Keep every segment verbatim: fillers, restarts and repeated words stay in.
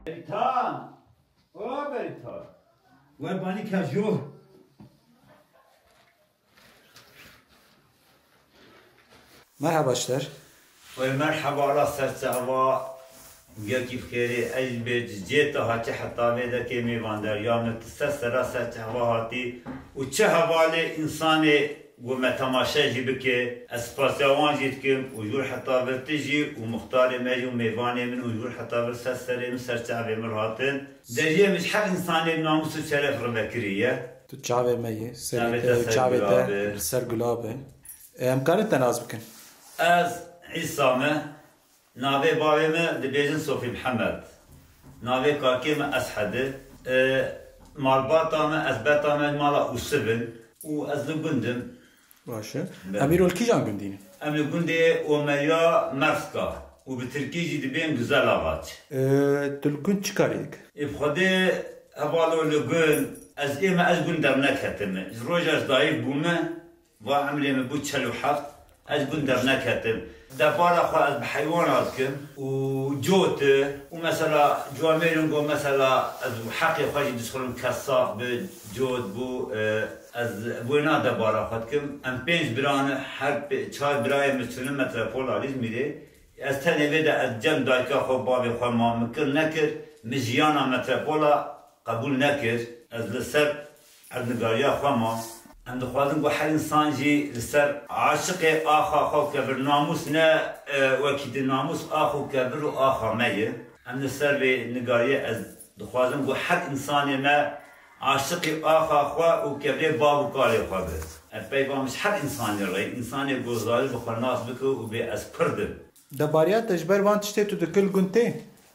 Beritan! O Beritan! Wer banî ka jo. Merhaba işler. Wer merhaba, ala serçava, yekî bi xêrê, ez ji bê cê te hatî heta vê dekê mêvandariya min, tu ser sera serçava hatî û çi hevalê însanê ku me temaşe jî bike, ez spasiya wan jî dikim û jûr heta vir tu jî û muxtarê me jî û mêvanê min û jûr heta vir ser serê min ser çavê min hatin. Deriyê min ji her însanê namûs û şeref rivekirî ye. Tu çavê me yî, serê Çavê te te, ser çavê gula te be. Li ser gula be. Em karin te nas bikin? Ez Îsa me, navê bavê me dibêjin Sofî Mihemed. Navê kakê me Eshed e. E, malbata me, ez beta me mala Ûsiv in û ez li gund im. Baş e. Belê. Em îro li kîjan gundî ne? Em li gundê Omeriya Merska û bi tirkî jî dibên Güzel Ağaç. E, tu li gund çi karî dikî? Ê bi Xwedê hevalo li gund, ez ê me ez gund derneketime. Ji roja ez dayik bûme, va emrê min bû çel û heft, ez gund derneketim. Debara xwe ez bi heywana dikim û cot e û mesela cuamêrin got mesela ez heqê xwe jî dişixulum, kes sax bi, cot bû, e, ez wêna debara xwe dikim. Em pênc bira ne, her pê-, çar birayê min çûne metropola Îzmîrê. Ez tenê vê de ez cem dayika xwe, bavê xwe ma min kir nekir, min jiyana metropola qebûl nekir. Ez li ser erdnigariya xwe ma. Em dixwazin ku her însan jî li ser aşiqê axa xwe bike, bir namûs ne, e, wekî di namûs ax û kevir û axa me ye. Em li ser vê nigariyê ez dixwazim ku her însanê me aşiqî axa xwe û kevirê bav û kalê xwe be. Ev peyva min ji her însanê re, însanê ku zarî bi xwe nas bike û bê ez Kurd im. Debariya te ji ber van tiştê tu dikir li gund tê?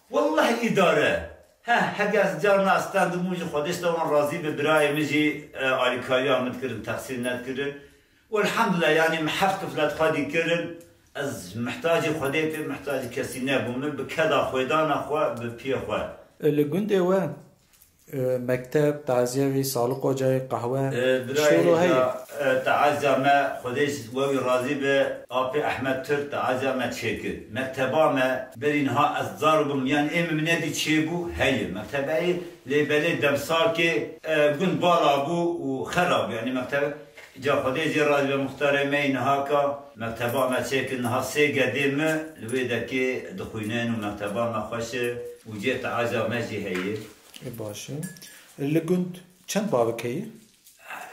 Welleh îdare. Heh, heke ez carna stendim û ji Xwedê ji te wan razî be, birayê min jî, e, alîkariya min dikirin, texsîr nedikirin. Û elhamdulillah, yanî min heft kiflet xwedî kirin. Ez mihtacî Xwedê pê mihtacî kesî nebûme, bi keda xwêdana xwe, bi piyê xwe. E, li gundê we, e, mekteb, taziyevî, saliq ocayê, qehwe, e, birayê şolo heye? Hêja, e, teaziya me, Xwedê ji we wî razî be, Apê Ehmed Tirk teaziya me çêkir. Mekteba me, berî niha ez zar bûm, yan ê min nedî çêbû, heye. Mektebeyê lê belê demsalkê, e, gund bala bû û xera bû. Yanî mektebe, ca Xwedê jê razî be, muxtarê me yî niha ka mekteba me çêkir, niha sê gedê me li wê dekê dixwînin û mekteba me xweş e û cê teaziya me jî heye. Ê baş e. Li gund çend bavik heye?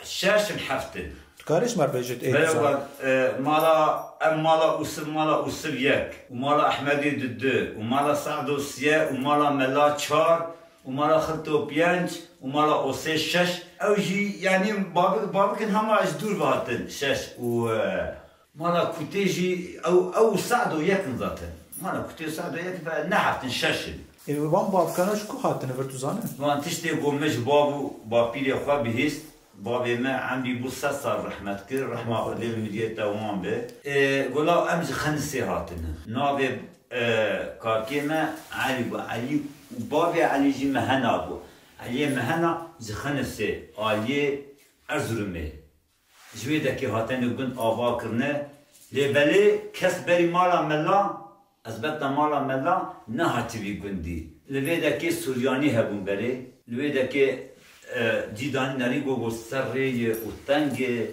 Şeş in, heft in. Tu karî ji me re bêjî, ê Bere dizan. Wan, e, mala, em mala Ûsiv, mala Ûsiv yek, û mala Ehmedî du, du, û mala Sado siyê, û mala Mela çar, û mala Xilto pênc, û mala Osê şeş. Ew jî, yanî, bavik, bavikin hema ji dûr ve hatin, şeş. Û, e, Mala Kutê jî ew, ew û Sado yek in zaten. Mala Kutê û Sado yek in, ne heft in, şeş in. Ê, van bavkana ji ku hatine vir, tu zanî? Van tiştê ku min ji bav û bapîrê xwe bihîst, bavê me emrî bû sed sal rehmet kir, rehma Xwedê li miriyê te wan be. Ê, gola em ji Xenisê hatine. Navê, e, kakê me Elî bû, Elî û bavê Elî jî Mehena bû. Eliyê Mehena ji Xenisê, aliyê Erzurumê. Ji wê dekê hatine gund ava kirine, lê belê kes berî mala mela, ez beta mala mela, nehatibî gundî. Li vê dekê Suryanî hebûn berê, li wê dekê, e, cî danî nerî, go go ser rê ye û teng e,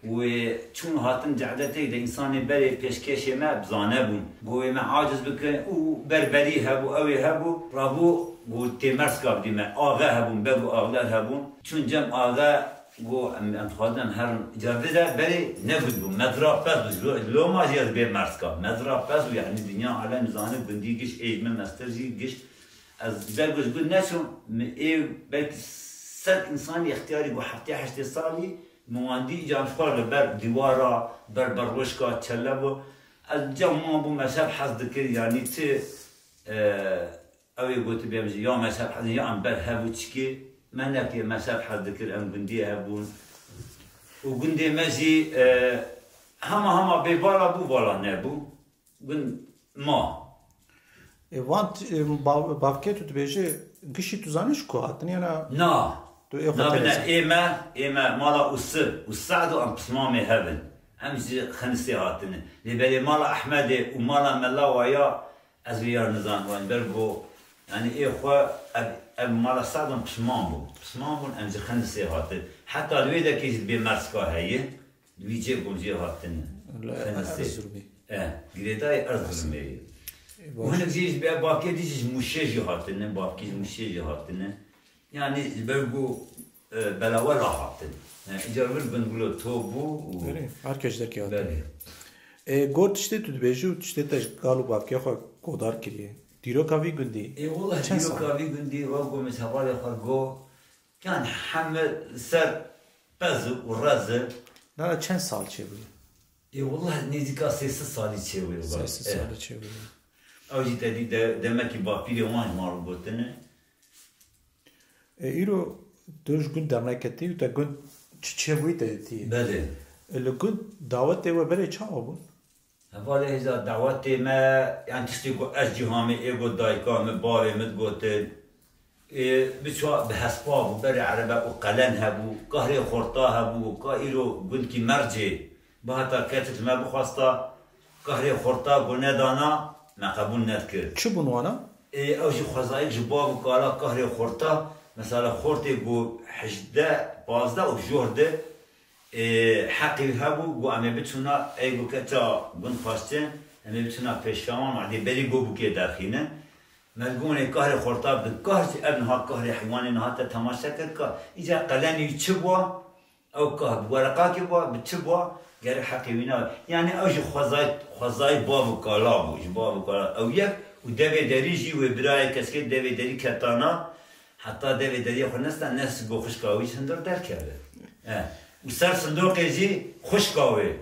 wê çûn hatin cehdetek de însanê berê pêşkêşê me bi zane bûn. Go wê me aciz bikin û berberî hebû, ew ê hebû, rabû go tê Merska bidî me. Axe hebûn, beg û axler hebûn. Çûn cem axe, Got, em, em dixwazin em herin. Îca vê de berê ne gund bû, me dira pez bû. Lo-, loma jî ez bê Merska. Me dira pez bû, yanî dinya alem zane gundî giş, ê ji min mestir jî giş. Ez ber ku ji gund neçûm, min ê belkî sed însanî extiyarî bû heftê heştê salî, min wan dî îca em xwar li ber dîwara, ber berwişka çele bû. Ez cem wan bû, me şev hez dikir, yanî ti, e, Ew ê gotibê em jî ya me şev hez, ya em ber hev û çikê me nekê, me şev hez dikir, em gundiyê hev bûn. Û gundê me jî, e, hema hema bê vala bû, vala nebû. Gund ma. E, van t-, e, bav-, bavkê tu dibêje gişî tu zanî ji ku hatin, yana Na. Tu ê xwe Na, bine, tenê zanî? Ê me, ê me mala Usiv û Sado em pismamê hev in. Em ji Xenisê hatine. Lê belê mala Ehmedê û mala Mela waya Ez vê yar nizan, wan ber ku Yanî ê xwe ev, ev mala Sadon pisman bû. Pisman bûn, em ji Xindisê hatin. Heta li wê dekê jî dibê Merska heye. Li wî cê gul jê hatine. Li Xindisê. Erzurumê. E, girêdayê Erzurumê ye. E, û baş. Hinek jî ji bê bavkê dî jî ji Mûşê jî hatine, bavkê ji Mûşê jî hatine. Yanî ji ber ku, e, belawe rahatin. Yani îcar vir gund gulo top bû û Belê, her kes derkê hatiye. Belê. E, got tiştê tu dibêjî û tiştê te ji kal û bavkê xwe godar kiriye. Dîroka vî gundî Ê, wallah, çend sal? Dîroka vî gundî, wa ku min hevalê xwe got, yani heme ser pez û rez e. Nana çend sal çêbûye? Ê, wallah, nêzîka sê sed salî çêbûye, wallah. Sê sed salî çêbûye. Ew jî te dî de-, demekî bapîrê wan ji wan re gotine. E, îro tu ji gund derneketî û te gund çi çêbûyî te dîtî? Belê. E, li gund dawetê we berê çawa bûn? Hevalê hêja dawetê me, yan tiştê ku ez cî hamê ê got dayika min, bavê min digotin. Ê, biçwa bi hespa bû, berê erebe û qelen hebû, kahrê xorta hebû, ka îro gundkî mercê. Bihata ketit me bixwesta, kahrê xorta ku nedana, me qebûl nedikir. Çi bûn wana? Ê, ew jî xwezayek ji bav û kala kahrê xorta, mesela xortê ku hejdeh, pazdeh û jor de, ê, heqî hebû, ku em ê biçûna, ey ku keça gund xwest çin, em ê biçûna pêşewan, wadê berî ku bûkê derxînin. Me digonê kahrê xorta bi kah jî ev niha kahrê heywanê niha te temaşe kir ka, îca qelemî çi bûa, Ew ka bi wereqakê bû, bi çi bû, gerek heqê wî nabe. Yanî ew jî xwezayê, xwezayê bav û kala bû, ji bav û kala. Ew yek û devê derî jî wê birayê keskê devê derî ketana, heta devê deriyê xwe nesta, nes go xwişka wî ji hundir derkeve. Eh. Û ser sindoqê jî xwişka wê.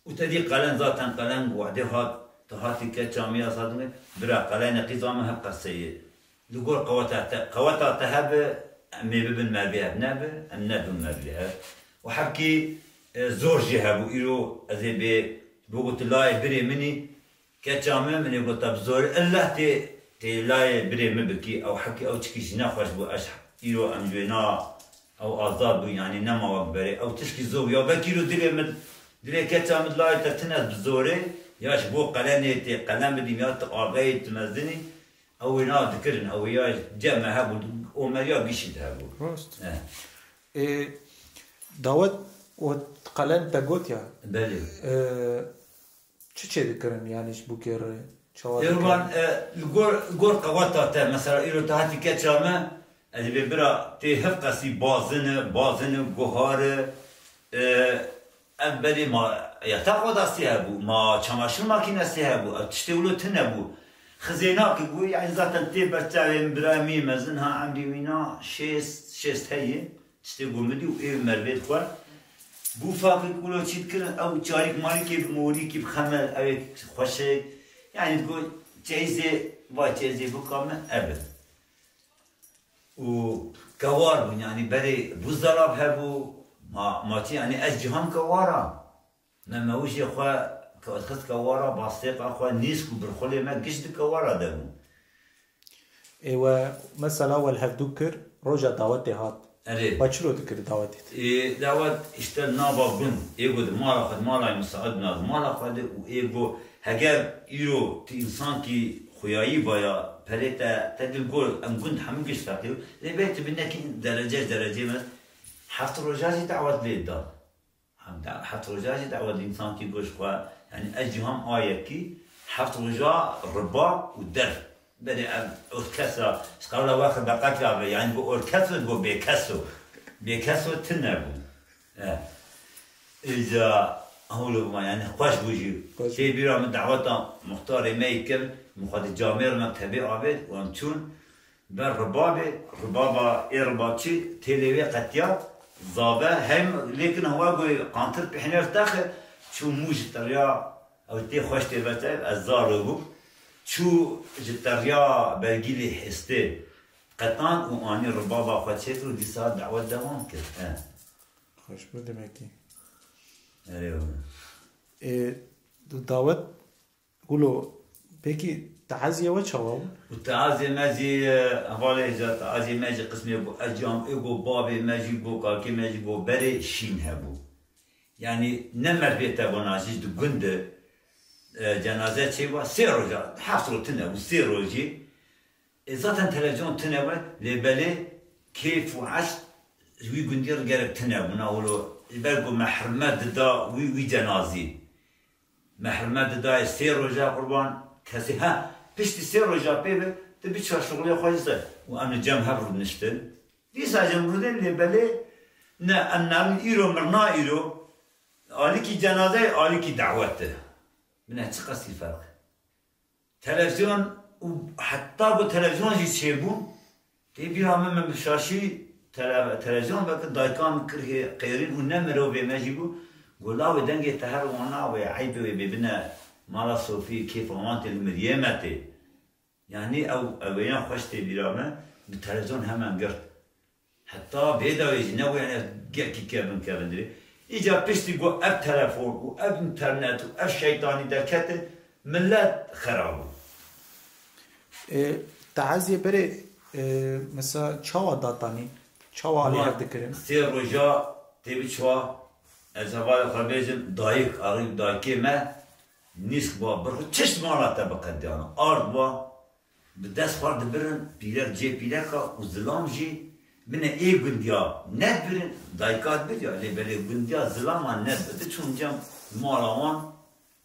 Û te dî qelen zaten qelen wadê hat, tu hatî keça min ya Sadonê, bira qelenê qîza min hev qeseyê. Li gor qeweta te, qeweta te hebe, em ê bibin mervê hev nebe, em nebin mervê hev. Û hebkî, e, zor jî hebû, îro ez ê bê, bo got tu layê birê min î, Keça min, min ê gota bi zorê, illa tê, tê layê birê min bikî, ew hekî ew çikî jî nexweş bû, ez îro em ji wê na, ew azad bû, yanî nema wek berê. Ew tişkî zor, ya vekî îro dilê min, dilê keça min layê te tune bi zorê, ya ji bo qelenê tê qelen bidîm, ya tu aveyê tu mezinî, ew wê na dikirin, ew ya cem me hebû, omeriya gişî de hebû. Rast. Eh. Ê, dawet û qelen te got ya. Belê. Ê, Çi çê dikirin, yanî ji bûkê re? Çawa dikirin? Qurban, e, li gor, li gor qeweta te, mesela îro te hatî keça me, ez ê bê bira tê hevqesî bazin e, bazin e, guhar e, e, ev berê ma yatak odası hebû, ma çamaşır makinesi hebû, ev tiştê wilo tune bû. Xizênakî bû, yani zaten tê ber çavê min, birayê min mezin ha emrî wîna şêst, şêst heye. Tiştê ku min dî û ê mervê dixwar. Bû fakir kulo çî dikirin, ew çarîk marîkê bi morîkî bi xemel, ew ê xweşik. Yani digot çeyizê, va çeyizê bika min, ev in. Û kewar bûn, yani berê buzdolab hebû, ma, ma çi, yani ez cîhan kewar a. Me mewjê xwe ke-, xist kewara, bastêqa xwe, nîsk û birxulê me giş di kewara de bû. Ê we mesela we li hevdû kir, roja dawetê hat. Erê. We çilo dikir dawetê te? Ê, dawet işte nava gund. Ê got mala xwe, mala Musaid nav mala xwe de û ê got heger îro tu însankî xuyayî baya, perê te, te dil gor, em gund hemû giş feqîr. Lê bê tu binekî derece, derecê me heft roja jî dawet lê da. Hem da-, heft roja jî dawet li însankî goş xwe, yani ez cîham a yekî, heft roja riba û derf. Berê ev orkestra, ji qewla we xwe beqek ya be, yani bu orkestra, bu bêkeso. Bêkeso tune bû. E. Îca hewlo bû, yani xweş bû jî. Xweş. Tê bîra min daweta muxtarê me yê kir, min xwe di camêr me tebê avêt û em çûn. Ber ribabê, ribaba ê ribabçî têlê wê qetiya, zave, hem lêkin hewa goyê qantir pêhner texe, çû mû ji teriya, ew tê xweş tê vete, ez zaro bû, çû ji teriya bergîlê hêstê qetan û anî ribaba xwe çêkir û dîsa dawet dewam kir. He. Xweş bû demekî. Erê wina. Ê, dawet Gulo, pekî teaziya we çawa bû? Û teaziyê me jî, e, hevalê hêja teaziyê me jî qismê bû. Ez cî ham ê go bavê me jî, go kakê me jî, go berê şîn hebû. Yanî ne mervê te bona jî di gund de, e, cenaze çêbû. Sê roja, heft roj tune bû, sê rojî E, zaten televizyon tune be, lê belê kêf û eşq ji wî gundî re gerek tune bûna wilo. Ji ber ku me hurmet dida wî, wî cenazî. Me hurmet didayê sê roja qurban, kesê, ha, piştî sê roja pê be, tu biçiya şixulê xwe ji ser. Û em li cem hev rûdiniştin. Dîsa jî em rûdin lê belê ne, em narin îro, mirna îro, alîkî cenazeyê, alîkî dawet e. Bine çi qasî ferq. Televizyon û heta ku televizyon jî çêbû, tê bîra min, min bi şaşî tele-, televizyon vekir, dayika min kir hê qêrîn û ne mirovê me jî bû. Got, lawê dengê te her wana wê, eybê wê bê bine mala Sofî, kêfa wan tê li miriyê me tê. Yanî ew, ew wêna xweş tê bîra me, bi televizyon hemen girt. Heta vê dawê jî nebûye ne gelkî kevin kevin dirê. Îca piştî ku ev telefon û ev înternet û ev şeytanî derkete, millet xerab bû. E, Teaziyê berê, e, mesela çawa datanî? Çawa alî hev dikirin? Sê roja tê biçwa, ez hevalê xwe bêjim, dayik, arî dayikê me, nîsk ba, birxwe çişt mala te biqediyana. Ard ba, bi dest xwe dibirin, pîrek cê pîreka û zilam jî bine ê gundiya nedibirin, dayika dibir ya, lê belê gundiya zilama nedibirin. Diçûn cem mala wan,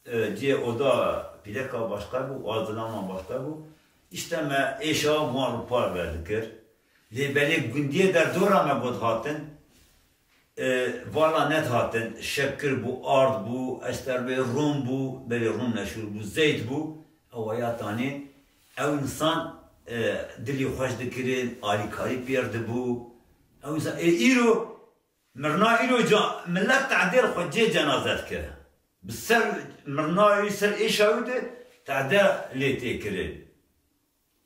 e, cê oda pîreka başqa bû, a zilama başqa bû. Îşte me êşa wan rûpar berdikir. Lê belê gundiyê derdora me got hatin, e, vala nedihatin, şekir bû, ard bû, eşterbê rûn bû, belê rûn meşhûr bû, zeyt bû, ew ya tanê, ew însan, e, dilî xweş dikirin, alîkarî pêr dibû. Ew însan, ê, îro mirna îro ca, millet tehdê li xwe cê cenaze dike. Bi ser mirna wî, ser êşa wî de tehde lê tê kirin.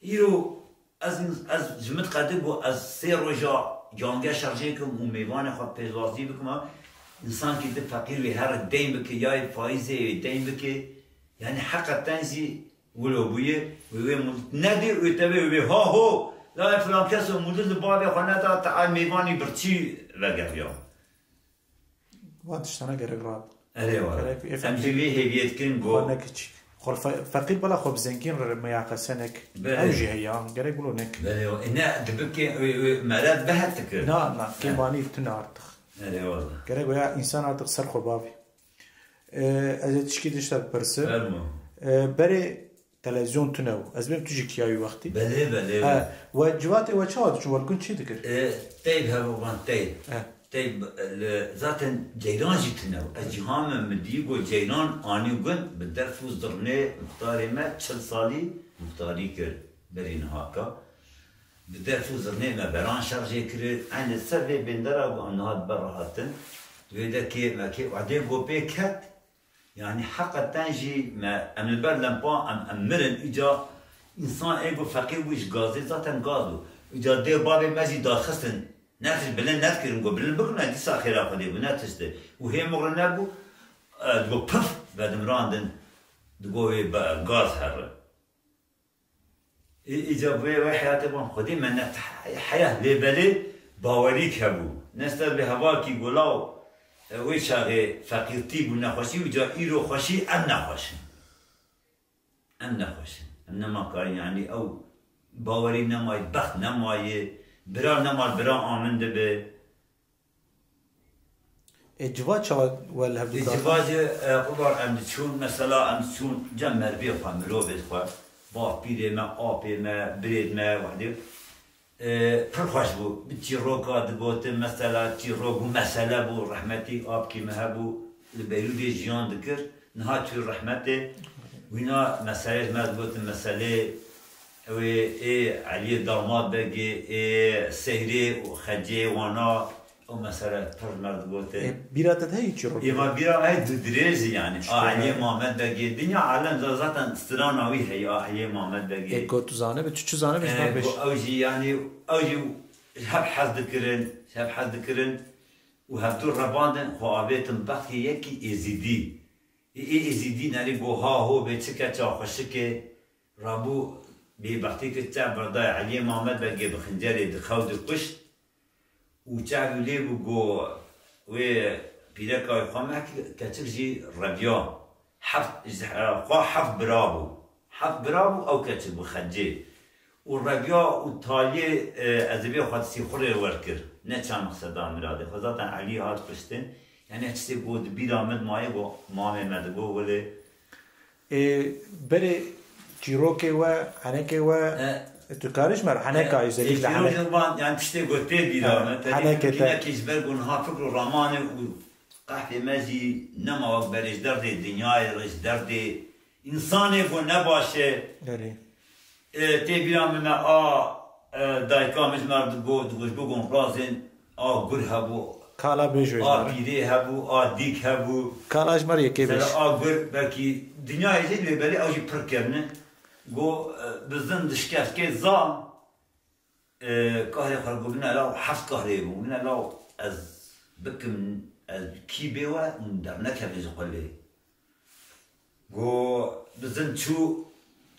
Îro ez, ez ji min diqede ku ez sê roja yange şerjê kim û mêvanê xwe pêşwazî bikim, ha. Însankî di feqîr wê here deyn bike, ya yê faîzê wê deyn bike. Yanî heqeten jî wilo bûye, wê, wê mûl-, nedê wê tevê wê ha ho, la filan keso mûlid li bavê xwe neda, te ay mêvanî birçî vegeriya. Van tiştana gerek rahat. Erê wala. Gerek, em jî vê hêviyê dikin, xwe go- nekiç. Xwe fe-, feqîr bela xwe bi zengîn re meyaqese nek. Belê. Ew jî heya, gerek bilo nek. Belê, e, ne, dibike, e, e, meret behet dikir. Na, na, kêmanî tune artık. Erê wala. Gerek veya insan artık ser xwe bavî. E, ez ê tişkî din ji te bipirsim. Fermo. E, berê Televizyon tune bû. Ez bêm tu jî kiya wî wextî. Belê, belê, He, belê. We civatê we çawa diçû? We li gund çi dikir? E, teyb hevû van teyb. He. Teyb, e, li, zaten ceyran jî tune bû. Ez cîhan me min dî got ceyran anî gund bi derf û zirnê muxtarê me çil salî muxtarî kir. Berî niha ka. Bi derf û zirnê me beran şerjê kirin. Eynî ser vê bêndera ku em niha di ber re hatin. Di vê de kê me kê wadê ku pê ket. Yanî heqeten jî me, em li ber lempa em, em mirin. Îca însan ê ku feqîr bû ji gazê zaten gaz bû. Îca dê bavê me jî daxistin. Nexş bilind nedikirin, ku bilind bikirine dîsa xêra Xwedê bû, ne tişt e. Û hê mixrine bû, e, digo pif vedimrandin, digo wê be-, gaz here. Ê, îca vê, vê heyatê van Xwedê me ne te-, heya lê belê bawerîk hebû. Ne ser bi hevalkî gulaw, e, wê çaxê feqîrtî bû, nexweşî, îca îro xweşî em nexweş in. Em nexweş in. Em nema karî, yanî ew bawerî nemayê, bext nemayê, bira nema li bira amin dibe. Ê, civa çawa we li hev Ê, dikar? Civa jî, e, qurban em diçûn, mesela em diçûn cem merivê xwe, mirovê xwe, bavpîrê me, apê me, birêd me, wehdê, e, pir xweş bû. Bi çîroka digotin, mesela çîrok bû, mesele bû, rehmetî apkî me hebû, li Beyrûdê jiyan dikir, niha çû rehmetê, wîna meselê me digotin, meselê ew ê, ê Eliyê Damat Begê, ê Seyrê û Xecê wana, Ew mesele pir me digotin. E, bîra te de heyî çîrok? Ê, me bîra me heyî du dirêj e yanî. A Eliyê Mamed Begê. Dinya alem za-, zaten strana wî heye, A Eliyê Mamed Begê. E, ku tu zanibe, tu çi zanibe, ji me bêj. Ku ew jî yanî, ew jî hev hez dikirin, hev hez dikirin û hevdû revandin, xwe avêtin bextê yekî êzîdî. Ê, ê êzîdî nerî go ha ho bê çi keça xweşikê. Rabû bêbextî kir, çav berdayê Eliyê Mamed Begê bi xincerê di xew dikuşt û çavî lê bû got, wê pîreka wê xwe mehkî, keçik jî reviya. Heft, ji xwe heft bira bû. Heft bira bû, ew keçik bû Xecê. û reviya û taliyê, e, ez ê vê xwe sîxurê wer kir. Ne çanik seda miradê xwe. Zaten Elî hat kuştin. Yani tiştê ku di bîra min maye ku mamê me digot welê. Ê, berê çîrokê we, henekê we, E, tu karî ji me re heneka e, özellikle e, henek. Çîrokên van, yani tiştê ku tê bîra E, me, te dê henekê te. Yine ki ji ber ku niha fikr û ramanê û qehfê me jî nema wek berê ji derdê dinyayê re, ji derdê Însanê ku ne baş e. Erê. E, tê bîra min me a, e, dayika min ji me re digot, digot ji bo ku razên a gur hebû, Kala bêj wê a ji me re. Pîrê hebû, a dîk hebû. Kala ji me re yekê Sere bêj. A gur, belkî dinyayê jî lê belê ew jî pir kevn e. Got, e, bizin dişkeftkê zam. E, kahrê xwe got, bine law heft kahrê bû. Bine law ez bikim, ez kî bê we hûn dernekevin ji xwe lê. Got, bizin çû,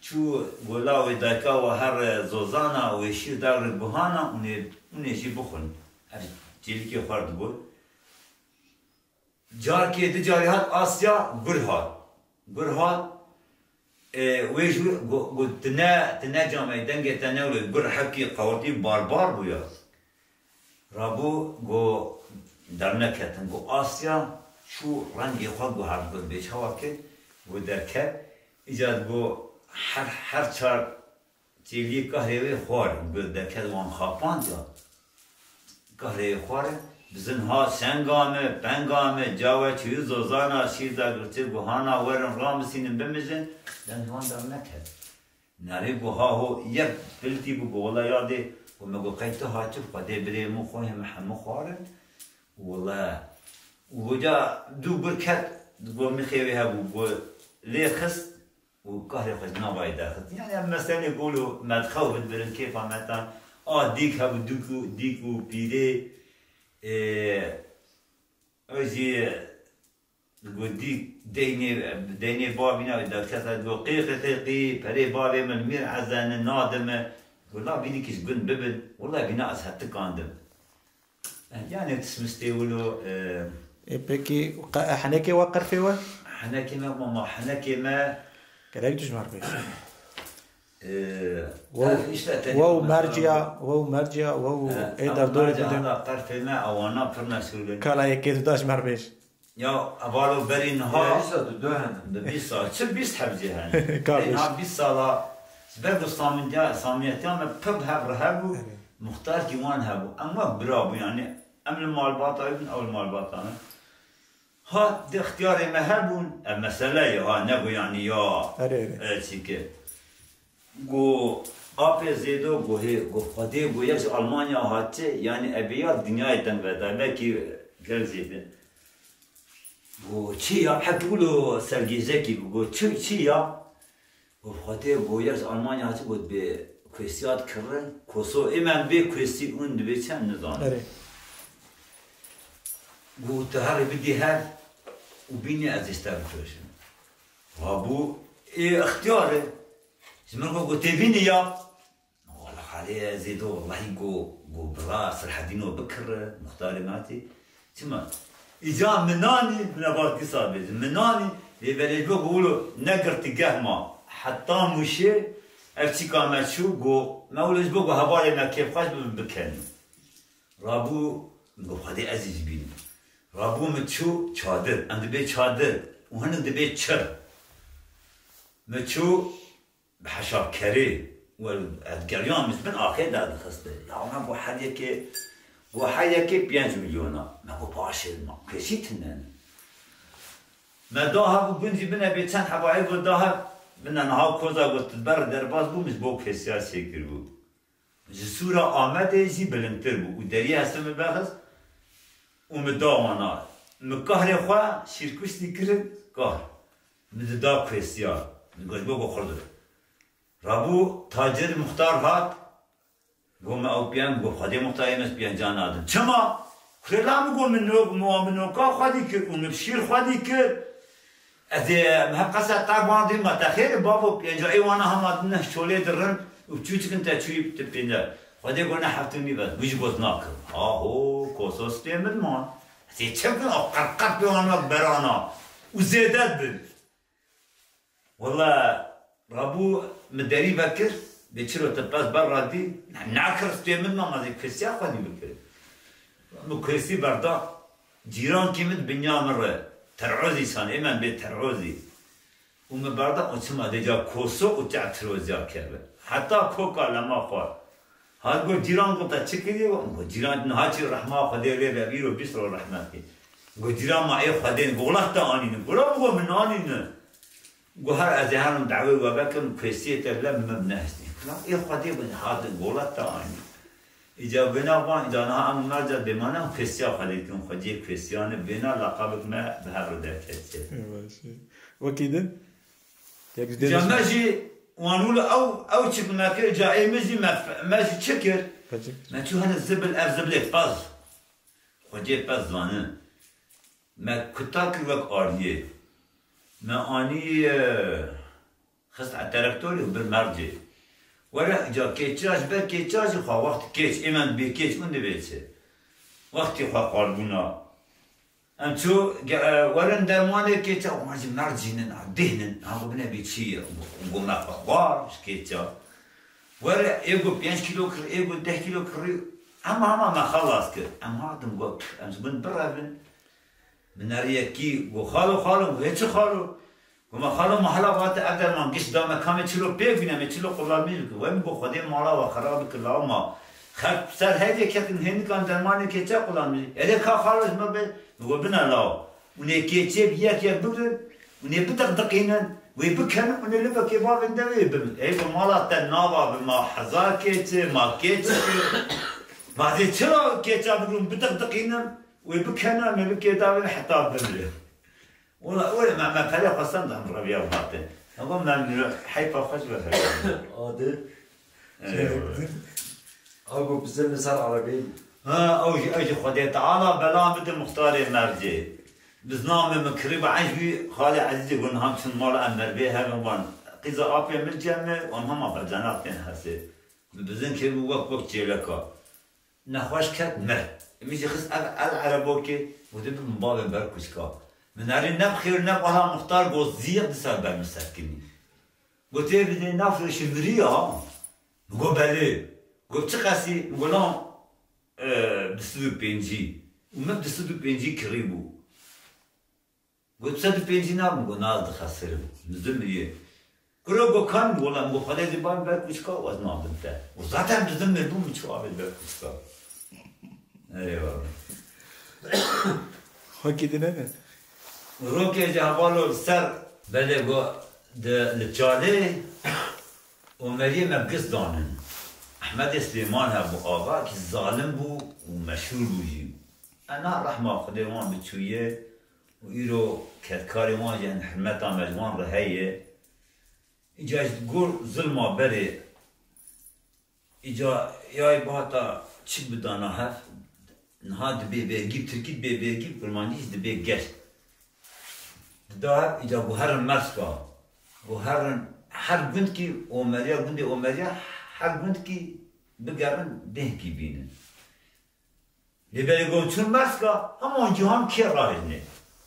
çû, got, lawê dayika we here zozana, wê şîr dagre guhana, hûn ê, hûn ê jî bixwin. Her çêlikê xwe digot. Carkê di carî hat Asya gur hat. Gur hat, e, wê ji wir got, got, "Tu ne, tu ne camey, dengê te ne wilo." Gur hepkî qewirtî barbar bû ya. Rabû got, derneketin. Got, Asya çû rengê xwe got her gur bê çawa kir, got, derket. Îca got, her, her çar Çêliyê kahrê wê xwar, got, derket wan xapand ya. Kahrê wê xwar e, bizin ha senga me, penga me, cawe çûyî zozana, şîr da girtî, guhana werin, ramisînin, bimijin, deng ji wan derneket. Nerê got, ha ho, yek piltî bû, got, wela yadê, got, me got, qey tu ha çi, Xwedê birê min, xwehê min hemû xwarin. Wela, û ca dû gur ket, got, mixê wê hebû, got, lê xist, û kahrê xwe ji navayê derxist. Yani ev meselê gol û medxew bid birin kêfa me tan. A dîk hebû, dûk û, dîk û pîrê, ê, ew jî digot dîk deynê, deynê bavîna wî derkesa digot qî qî qî qî perê bavê min mîr ezene nadime. Wela bînî kî ji gund bibin. Wela bîna ez hetikandim. Yani tişt mistê wilo, e, E, pekî, qe-, henekê we qerfê we? Henekê me, mama, henekê me. Gerek tu ji me re bêjî. E, Wow, qerf işte te wow, mesela merciya, wow, merciya, wow, E, e, ama derdorê merciya bidin. Hala qerfê me, ewana pir meşhur in. Kala yekê tu da ji me re bêj. Ya, evalo berî niha Ya, işte du, du hene. Bi bîst sal, çi bîst heb jî hene. Ka Ê, bêj. Niha bîst sala, ji ber ku samîtiya, samîyetiya me pir bi hev re hebû, Evet. Muxtar kî wan hebû. Em wek bira bû, yani, em li malbata wî bûn, ew li malbata me. Ha, di ixtiyarê me hebûn, ev mesele ye, ha, ne ku, yani, ya, Erê, erê. E, çike. Got, apê Zêdo, got, hê, got, Xwedê, got, yek ji Almanya hatiye, yani ebê ya dinyayê deng veda, belkî gel Zêde. Got, çi ya, hep wilo sergêjekî bû, got, çi, çi ya? Got, Xwedê, got, yek ji Almanya hatiye, got, bê kuêsiya dikirre, koso, ê me bê kuêsî ûn dibê çend nizanim. Erê. Got, tu herê bidî hev û bînî ez ê ji te bifroşim. Rabû, ê ixtiyar e. Ji min re got, tê bînî ya. Wala halê ez ê do, wallahî go, go bila Sirhedîno bikirre, muxtarê me hatî. Çima? Îca min anî, min eva dîsa bêjim. Min anî, lê belê ji bo go wilo negirtî geh ma. Heta Mûşê, ev çîka me çû, go, me wilo ji bo go hevalê me kêfxweş bibin bikenî. Rabû, min got, Xwedê ez ê jî bînim. Rabû min çû çadir, em dibê çadir û hinek dibê çir. Min çû bi heşavkerê, wel, ez geriyan min ji bin axê derdixiste. Ya me got her yekê, got her yekê pênc milyona. Me got baş e, ma, kesî tune ne. Me da hev û gund jî bine bê çend heba ê got da hev, bine niha koza got tu ber derbas bû, min ji bo kesiya çêkiribû. Ji sûra Amedê jî bilindtir bû û deriyê hesê min vexist û min da wana. Min kahrê xwe şîrkuştî kirin, kahr. Min dida kuêsiya. Min got, ji bo ku xurt dibe. Rabû tacir muxtar hat, got, me ew piyan, got, Xwedê muxtarê me ji piyanca nadin. Çima? Kurê la min got, min nok, min wan bi noka xwedî kir û min bi şîr xwedî kir. Ez ê, em hev qesa te bandî me, te xêr e bavo, pênca ê wana hema din neh şolê dirin û çûçikin te çûyî tu pênca. Xwedê got ne heft û nîv ez, wî jî got nakim. Aho, koso stê min man. Ez ê çi bikim, ew qerqer pê wan wek berana û zêde dibin. Wele rabû min derî vekir, Bê çiro te pez ber radî, nakir stê min namazê kesiya xwedî bikir. Min kesî berda, cîrankî min dibinya min re, terozî san, ê min bê terozî. Û min berda û çima dêca koso û çev tiroziya keve. Heta koka lema xwar. Hat got cîran got te çi kiriye? Got cîran niha çi rehma Xwedê lê be, îro bîst roj rehmet kê. Got cîran ma ê Xwedê ne, got wela te anîne. Got wela min anîne. Got her ez ê herim dawê we vekim, kesiyê te bile min nehestî. Got ê Xwedê bin hatin, got wela te anîne. Îca bêna van, îca niha em merca bêmane em kesiya Xwedê dikin, xweciyê kesiyane bêna laqabek me bi her re derketiye. Wekî din? Îca me jî wan wilo ew, ew çi bi me kir, îca ê min jî me, me jî çi kir? Me çû hene zibil, ev zibilê pez. Xweciyê pez zanin. Me kuta kir wek ariyê. Me anî, e, xist eterektorî û bir mercê. Were îca kêça ji ber kêça jî xwe wext kêç, ê min bê kêç û dibê çi? Wextî xwe qalbûna. Em çû ge-, e, werin dermanê kêça, wan jî mercînin, ha, dihnin, ha, got bine bê çi ye? Got me xwe xwar ji kêça. Were, ê got pênc kîlo kir, ê got deh kîlo kirî, hema hema me xelas kir. Em hatin got, em ji bin birevin. Min eriyekî got, "Xalo, xalo," got, "Hê çi xalo?" Got, "Me xalo, me hela vate ev derman giş da me, ka me çilo pê bîne, me çilo qulanmî bike." Wê min got, "Xwedê mala we xerab bike, law ma." Xelk ser hevê ketin, hênikan dermanê kêça qulanmî. Erê ka xalo ji me be, min got, "Bine law." Hûn ê kêçê bi yek yek bigrin, hûn ê bidiqdiqînin, wê bikenin, hûn ê li vekê bavên devê bibin. Ey bi mala te nava bi ma hezar kêçê, ma kêçê. Ma dê çira kêça bigrin, bidiqdiqînin, wê bikene, me li kê davin heta bimre. Wala, wala, me, me pere xwestan da min reviya vate. Ama me heyfa xwe ji ber hebe. Adi. Eyvallah. Ago bizim li ser erebeyê. Ha, ew jî, ew jî Xwedê Teala bela bide muxtarê mercê. Bi zilamê min kirî bi encbî xalê Ezîzê got, "Niha çin mala em mervê herin wan. Qîza apê min cem me, wan hema becanak tên hesê." Bi bizin kirî bû wek, wek çêleka. Nexweş ket, mir. Min jî xist ev el erebokê, got, "Bi min bavên ber kuçka." Min erê ne bi xêr ne bi ala muxtar got, "Ziyek di ser ber min sekinî." Got, "Tê bidê nafirêşî mirî ya?" Min got, "Belê." Got, "Çi qesî?" Min got, "Lan, e, du sed û pêncî." Û min du sed û pêncî kirî bû. Got, "Du sed û pêncî nabim." Got, "Na, ez dixesirim." Min zû mirî. Kuro got, "Kan?" Wela min got, "Xwedê zî ban ber kuçka û ez nabim te." Û zaten bi zin mirbû min çû avêt ber kuçka. Erê wala. Xwekî din hene? Rokê ji hevalo li ser belê got, di, li çalê Omeriyê me girs danin. Ehmedê Silêman hebû, axa kî zalim bû û meşhûr bû jî. Ena rehma Xwedê wan biçûye û îro kedkarê wan jî hin hirmeta me ji wan re heye. Îca ji gor zilma berê, îca yayê bihata çi bidana hev, niha dibê vergî, tirkî dibê vergî, kurmancî jî dibê geş. Dida hev, îca guherin Merska. Guherin her gundkî Omeriya, gundê Omeriya, her gundkî bigerin dehkî bînin. Lê belê got çûn Merska, hema wan cîhan kê rahêjinê.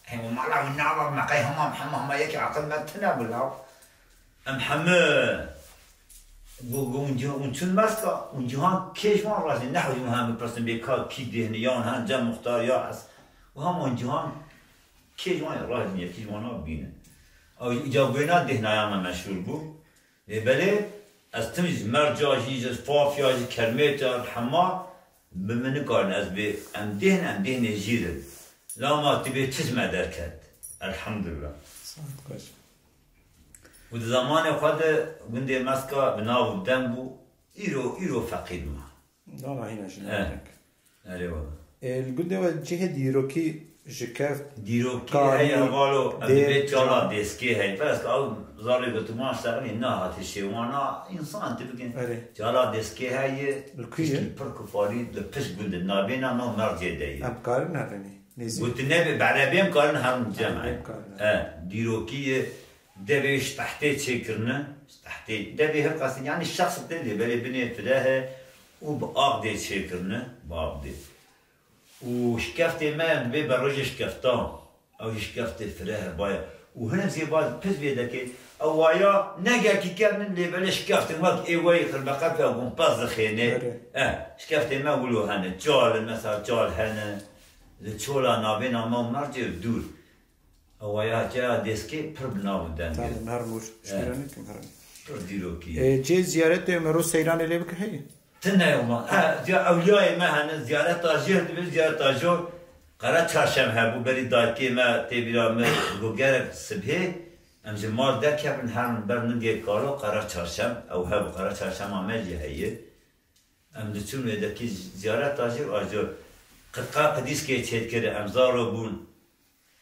Hey, û mala wî nava me qey hema, hema, hema yekê aqil me tune bû law. Em heme got, got, hûn cî-, hûn çûn Merska, hûn cîhan kê ji wan rahêjinê. Nehewcî hûn heme pirsin bê ka kî dêhne, ya hûn hen cem muxtar, ya ez. Û hema wan cîhan kê ji wan rahêjinê, yekî ji wan bînin. Ew îca wêna dêhnaya me meşhûr bû. Lê belê, ez tim ji merca jî, ji fafya jî, kermêta, hema bi min nikarin ez bê, em dêhn, em dêhnê jîr in. Lama tu bê çi ji me derket? Elhamdulillah. Saet xweş. Û di zemanê xwe de gundê Meska bi nav û dem bû, îro, îro feqîr ma. Dana hîna jî Eh. ne. Erê wala. E, li gundê we cihê dîrokî ji keft, Dîrokî karî, heye, valo, em dê, dibê çala can. Dêskê heye. Bes ew zarê gotiman şerî nehate şêwana, însan tu bikin. Erê. Çala dêskê heye, Li ku ye? Tiştî pir kufarî, li pişt gund e. Navê na nav mercê de ye. Em karin herin ê? Nêzîk. Got nebe, berebê em karin herin cem. Berebê em karin. E, dîrokî ye, devê ji tehtê çêkirine, ji tehtê, devê her qasî, yani şexs tê lê belê binê fireh e û bi aqdê çêkirine, bi aqdê. Û şikeftê me dibê berojê şikeftan. Ew jî şikeftê fireh e, baye. Û hinek jê baş pis vê dekê, Ewaya ne gelkî kevn in, lê belê şikeftên wek ê weyî xirbeqef ya gumpaz dixêne. Erê. Eh, şikeftên me wilo hene. Çal in, mesela çal hene. Li çola navêna me û mercê dûr. Ewaya çaya dêskê pir bi nav û deng e. Tamam, her mor. Eh. Şikêra nekim, her mor. Pir dîrokî ye. E, cê ziyaretê me ro seyranê lê bike heye? Tune ye ma. Ha, ziya-, ewliyayê me hene, ziyareta jê dibe, ziyareta jo. Qere çarşem hebû, berî dayikê me tê bîra min, got gerek sibhê em ji mal derkevin, herin ber ningê kalo, qere çarşem, ew hebû, qere çarşema me jî heye. Em diçûn wê dekî ziyareta jê, a jo qitqa qidîskê çêdikir, em zaro bûn.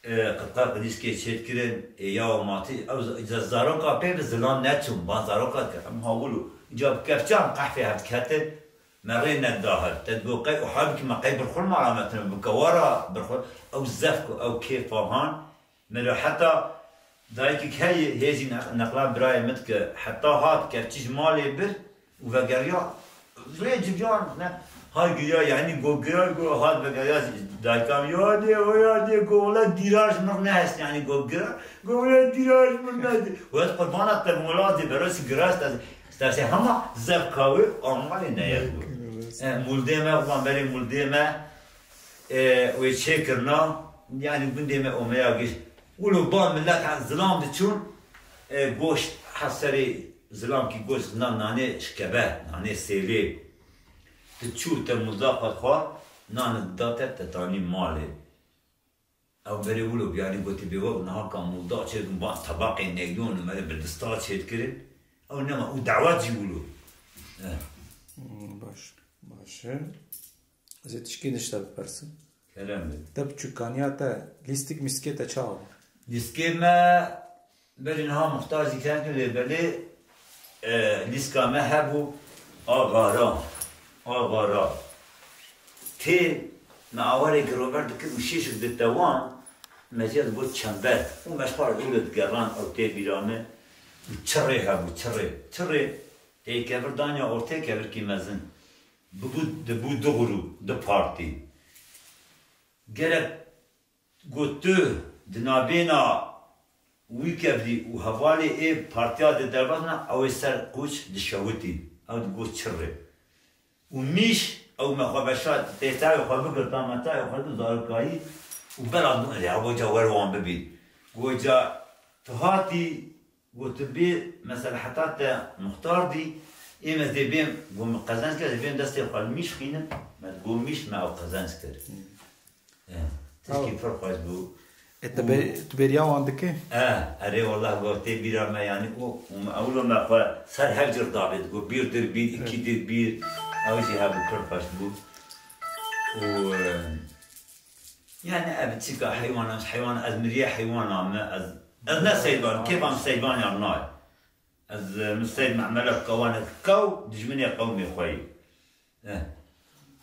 E, qitqa qidîskê çêdikirin, ê ya û matî, ew z-, z-, zaroka pê bi zilam neçûn, van zaroka dikir, em hawil û. Îca bi kevçan qehfê hev diketin, me rê neda hev. Te digot qey û hebikî me qey birxul mala me tune, bi kewara birxul, ew zevk û ew kêfa han, me re heta dayikek heye, hê jî neq-, neqla birayê min dike, heta hat kevçî ji malê bir, û vegeriya, vê civiyan ne, ha giya, yanî go giya, go hat vegeriya dayika min, ya dê, o ya dê, go wele dîrar ji min nehest, yanî go giya, go wele dîrar ji min nehest. Û ez qurbana te, wela dê, berosî giras te, isterse hema zevka wê amalê neye go. E, muldê me, van berê muldê me, e, wê çêkirina, yanî gundê me omeya giş. Wilo ba millet ha zilam diçûn, e, goşt ha serê Zilamkî goşt nan nanê şikebe, nanê sêlê. Tu çû te mulda xwe xwar, nan dida te, te tanî malê. Ew berê wilo biyanî gotî bê wek niha ka mulda çêdikin ba tebaqê neylon û merê bi dista çêdikirin. Ew nema û dawet jî wilo. Eh. Hmm, baş, baş e. Ez ê tişkî nişte bipersim. Kerem be. Te bi çûkaniya te, lîstik mîskê te çawa bû? Lîskê me berî niha muxtar zîker kir lê belê, e, lîska me hebû a gara, a gara. Tê me awarê girover dikir û şîşik dite wan, me jê digot çember. Û me ji xwe re wilo digeran ew tê bîra me. Û çirê hebû, çirê. Çirê tê kevir danya ortê kevirkî mezin. Bibû, dibû du grûp, du partî. Gerek got tu di navbêna wî kevrî û hevalê ê partiya de derbas ne, ew ê ser qûç dişewitî. Ew digot çirê. Û mîş, ew me xwe veşart, tê çavê xwe bigirta, me çavê xwe di zarokayî û bela got, "Erê, ew ca wer wan bibî." Got, "Ca tu hatî." Got, "Tu bê, mesela heta te muxtar dî, ê me dê bêm, got, min qezenc kir, dê bêm destê xwe li mîş xînim." Me got, "Mîş me ew qezenc kir." Hmm. Eh, tişkî pir xweş bû. E, te Û bê-, tu bêriya wan dikî? Eh, erê, wallah, got, tê bîra me, yanî, û, û me, ewlo me xwe ser hev cir dabê, digot, "Bir dir bir, iki dir bir." Ew jî hebû, pir xweş bû. Û, eh, Yanî ev çika heywana, heywan, ez miriye heywana me, ez, ez ne seyban, kêfa min seyban ya nayê. Ez, e, min seyd memele kewanek kew, dijminê qewmê xwe yî. Eh.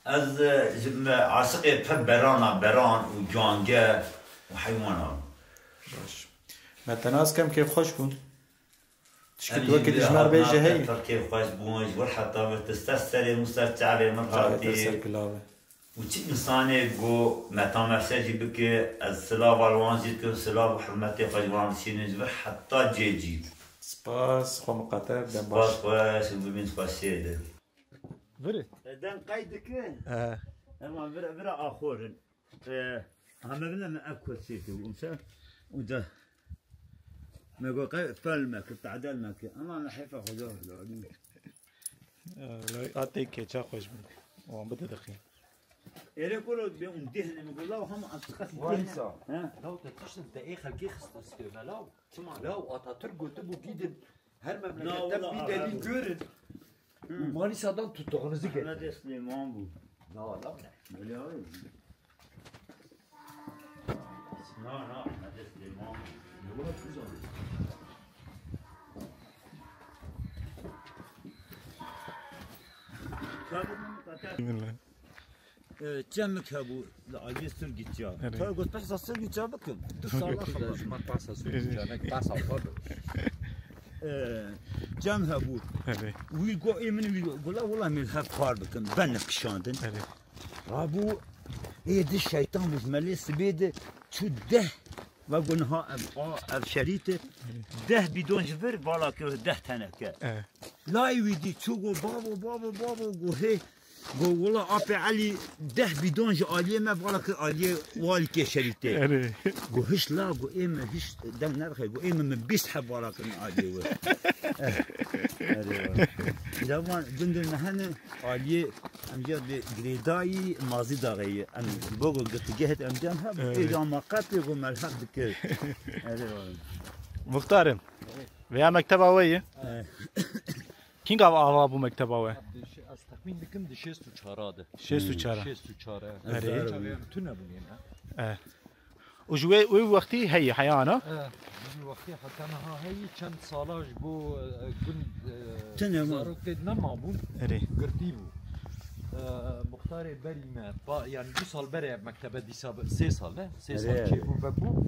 Ez, e, ji me aşiqê pir berana, beran û cange û heywana me. Baş. Me te nas kem kêfxweş bûn. Tişkî tu wekî dijmer bêje heye. Pir kêfxweş bûn, ji wir heta vir tu ser serê min, ser çavê min hatî. Û çi însanê go me tamaşe jî bike, ez silava li wan jî dikim, silav û hurmetê xwe ji wan dişînim, ji vir heta cê cî. Spas, xwe miqate, dem baş. Spas xweş û bimîn xweşiyê de. Virê. Dem qey dikin. He. Ema vira, vira axorin. E, ha, me bine me ev kursî tu, umse, uca, me go qey fel me ki, tadel me ki, ama me heyfa xwe zor da. Lay atê keçe xweş bû. Wan bide dixî. Êrê kuro be un dihne me go law hema antiqas dihne. He? Law te tiştin te ê xelkê xist istiyor me law. Çima? Law Atatürk gotibû gidin her memlekette bir deliği görün. Û Manîsadan tutuğunuzu getirin. Mehmet Süleyman bû. Na, na, ne? Öyle abi. Na, na, Mehmet Süleyman bû. Ne kadar güzel. Bismillah. E, çemik hebû li Aliyê Sur gitya. Evet. Tabii got behsa Sur gitya bikim. Du sala xwe ji me behsa Sur gitya, ne behsa xwe bi. E, çem hebû. Evet. Wî go ê min wî go la wila min hev kar bikim. Ben kişandin. Evet. Rabû ê di şeytan bi melê sibê de çû deh Ve got niha ev, a, ev şerîtê deh bidon ji vir vala kir deh teneke. E. Layê wî dî çû got babo, babo, babo, got hê, got wela apê Elî deh bidon ji aliyê me vala kir aliyê walîkê şerîtê. Erê. Got hiş la, got ê min hiş deng nedixe, got ê min min bîst heb vala kirin aliyê we. Erê. Devan gundê me hene aliyê. Em jî bi girêdayî mazî daxeyî. Em bo go girtîgehê em can ha, Evet. êca ma qepê go melheq dikir. Erê wala. Muxtarım. Veya mekteba we ye? Evet. Kînga ava bû mekteba we? Di şê-, ez texmîn dikim di şêst û çar de. Şêst û çar. Şêst û çar, e. Erê. Çaxê em tune bûn yine. E. Û ji wê, wê wextî heyî, heya ana? E, ji wê wextî heta niha heyî, çend sala ji bo, e, gund, e, Tune ma. zarok tê nemabûn, Erê. girtî bû. E, muxtarê berî me, pa, yani du sal berê ev mektebe dîsa be, sê sal e, sê Erê, sal erê. çêbû vebû.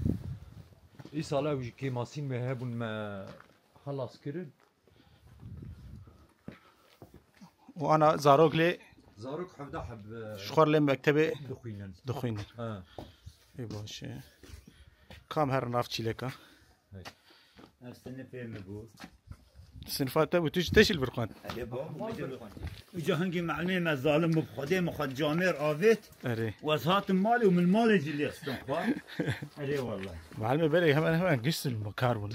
Îsal ew ji kêmasîn me hebûn me xelas kirin. Û ana zarok lê Zarok hevdeh heb, e, ji xwe lê mektebê dixwînin. dixwînin. Ha. Ê baş e. Kam her nav çîleka? Hey. Ev sinifê min bû. Sinifa te bû, tu ji te jî li vir xwend? Erê baba, Mal min jî li vir xwend. Îca hingî melimê me zalim bû, bi Xwedê min xwe camêr avêt. Erê. Û ez hatim malê û min malê jî lê xistin xwe. Erê wele. Melimê berê hemen hemen giş li kar bûn.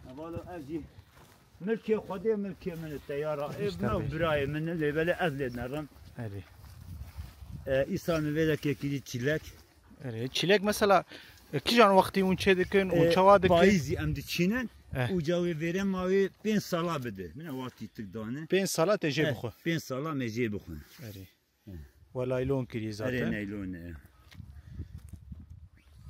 Hevala ev jî milkê Xwedê, milkê min e, teyara. Ev Îşte me û be. birayê min e, lê belê ez lê nerim. Erê. E, îsal min vê dekê kirî çîlek. Erê, çîlek mesela, e, kijan wextî hûn çê dikin û E, çawa dikin? Payîzî em diçînin. Eh. Û ca wê vêrê ma wê pênc sala bide. Min e wa tîtik dane. Pênc sala te jê Eh, bixwe. Pênc sala me jê bixwe. Erê. Hı. We laylon kirî Erê zaten. Naylon e.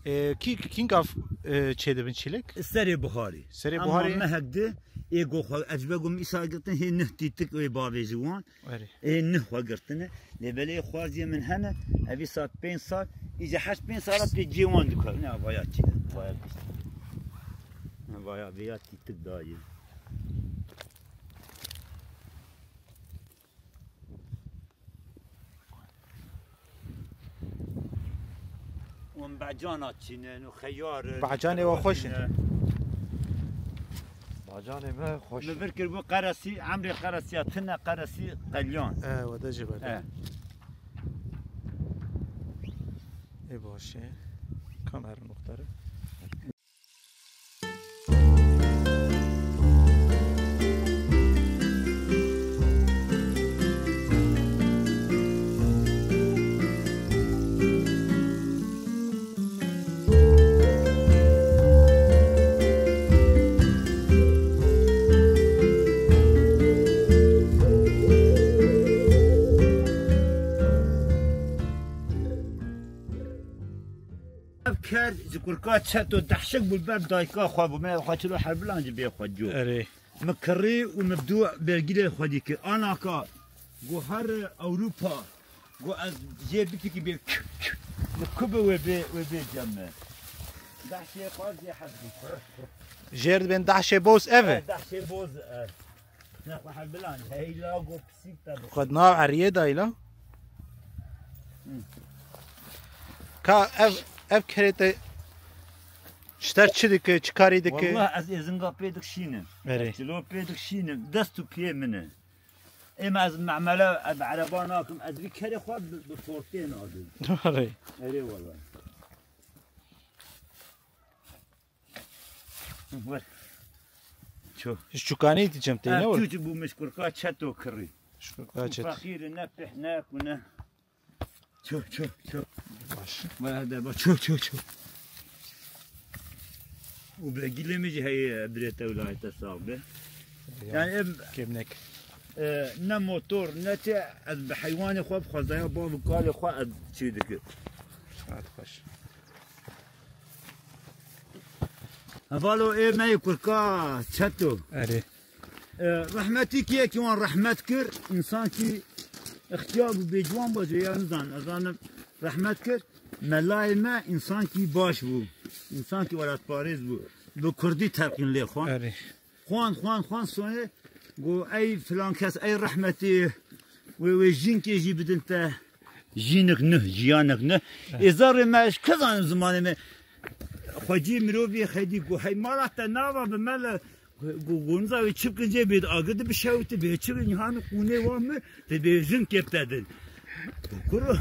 E, kî, kînga, e, çê dibin çîlek? Serê buharî. Serê Ama buharî? mehek di, ê go xwe, ez be gom îsa girtin, hê neh tîtik ê bavê ji wan. Erê. Ê neh xwe girtine. Lê belê xwaziyê min hene, ev îsa pênc sal, îca heşt pênc sala pê cê wan dikar. Ne, vaya çî de, vaya pîs. Ne, vaya vêya tîtik dayê. Hûn becana çînin û xeyar in. Becanê we xweş in. Bacanê me xweş. Li vir kiribû qeresî, emrê qeresiya tune, qeresî qelyan. E, we de jî berde. E. Ê baş e. Kam herin muxtarê? Ev ker ji kurka Çeto dehşek bû, ber dayika xwe bû. Me xwe çilo herbilan ji bê xwe cû. Erê. Min kirî û min bi dû bergîlê xwe dî kir. Anaka, got her Ewropa, got ez jê bifikî bê k-, k-, min ku bi wê bê, wê bê cem me. Dehşê xwe zê hez bû. Jêr dibên dehşê boz ev e? Dehşê boz ev. Ne xwe herbilan, heyla got pisîk te bi. Xwe di nav eriyê dayî la. Hı. Ka ev, ev kerê te ji te re çi dike, çi karî dike? Wallah ez êzinga pê dikşînim. Erê. Ez çilo pê dikşînim. Dest û piyê min e. Êma ez memele, ez ereba nakim. Ez vî kerê xwe bi, bi fortê nadim. Erê. Erê wallah. Were. Ço. Ji çûkanî dî cem tê, ne were? Çû bû min ji kurka Çeto kirî. Ji kurka Çeto. Feqîr ne pih ne ku ne. Ço, ço, ço. Baş. Were de ba, ço, ço, ço. Û begîlê min jî heye, birê te wilayete sax be. Ya, Yani em, kêmnek. E, ne motor, ne çi, ez bi heywanê xwe, bi xwezaya bav û kalê xwe ez çê dikim. Saet xweş. Hevalo ê me yê kurka Çeto. Erê. E, rehmetî kî yekî wan rehmet kir, însan kî ixtiyar bû, bêciwan bû, ez ya nizan, ez zanim rehmet kir. Melayê me însan kî baş bû, însan kî welatparêz bû. Bi kurdî telqîn lê xwe. Erê. Xwan, xwan, xwan sonê, got, ey filan kes, ey rehmetî, wê, wê jinkê jî bidin te. Jinik nuh, jiyanik nuh. Ê zarê me, ez kezanim zimanê me. Xwecî mirovî xedî got, hey mala te nava bi me le, got, gonza wê çi bikin jê bê agir di bişewite, bê çi niha min qûnê wan min, te bê jinkê te din. Got, kuro,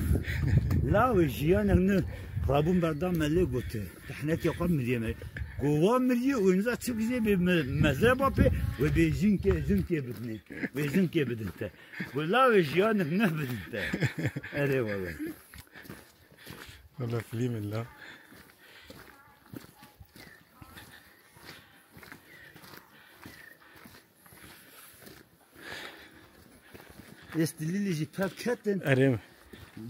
lawê jiyanik nuh, rabûn berdan me lê gote. Tehnekê xwe miriyê me. Got, wan miriyê û niza çi bikin jê bê me, mezreba pê, wê bê jinkê, jinkê bidinê. Wê jinkê bidin te. Got, lawê jiyanik nuh bidin te. Erê wele. Wele filîm illa. Ê stilîlî jî tev ketin. Erê.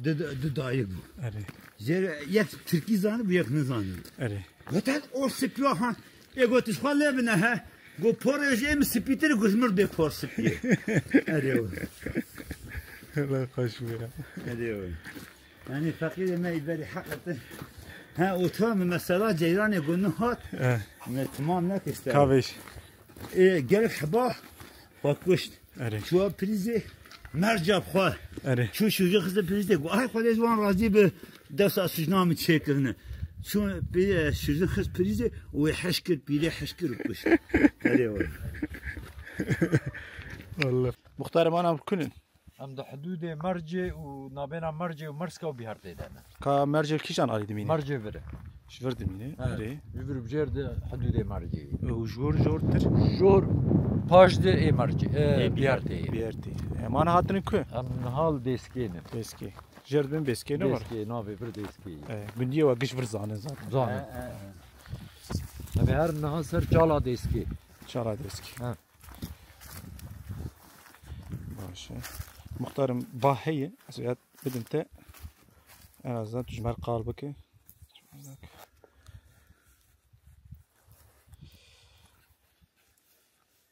Du, du, du dayik bû. Erê. Jê yek tirkî zanî bû, yek nizanî. Erê. Gotin o sipî ha. Ê got, "Ji xwe lê bine he." Got, "Porê jê min spîtir." Got, "Ji mir dê por spî." Erê we. Allah xweş bû ya. Erê we. Yani feqîrê me îberî heqetin. Ha, o tamam mesela ceyranê got nihat. Eh. Me tamam nekişte. Kavêj. Ê, gelek heba xwe kuşt. Erê. Çuwa prîzê merca xwe. Erê. Çû şûjî xiste prîzê. Got, "Ay Xwedê ji wan razî bi, dewsa sicna min çêkirine." Çû pê-, şûjî xist prîzê û wê heş kir, pîrê heş kir û kuşt. Erê we. Wallah. Muxtarê me ana bi kun in? Em di hidûdê Mercê û nabêna Mercê û Merska û Bîhartê de ne. Ka Mercê li kîjan alî dimîne? Mercê vir e. Ji vir dimîne. He. Erê. Ji vir bi jêr di hidûdê Mercê ye. Û ji wir jortir? Jor paş di ê Mercê, e, Ê Bîhartê ye. Bîhartê. Em ana hatine ku? Em niha li Dêskê ne. Dêskê. Jêr dibin Bêskê ne var? Dêskê, navê vir Dêskê ye. E, gundiyê we giş vir zanin zaten. Zanin. He, he, he. Em ê her niha ser Çala Dêskê. Çala Dêskê. He. Baş e. Muxtarım, ba heye, ez ya bidim te. En azından tu ji me re qal bike.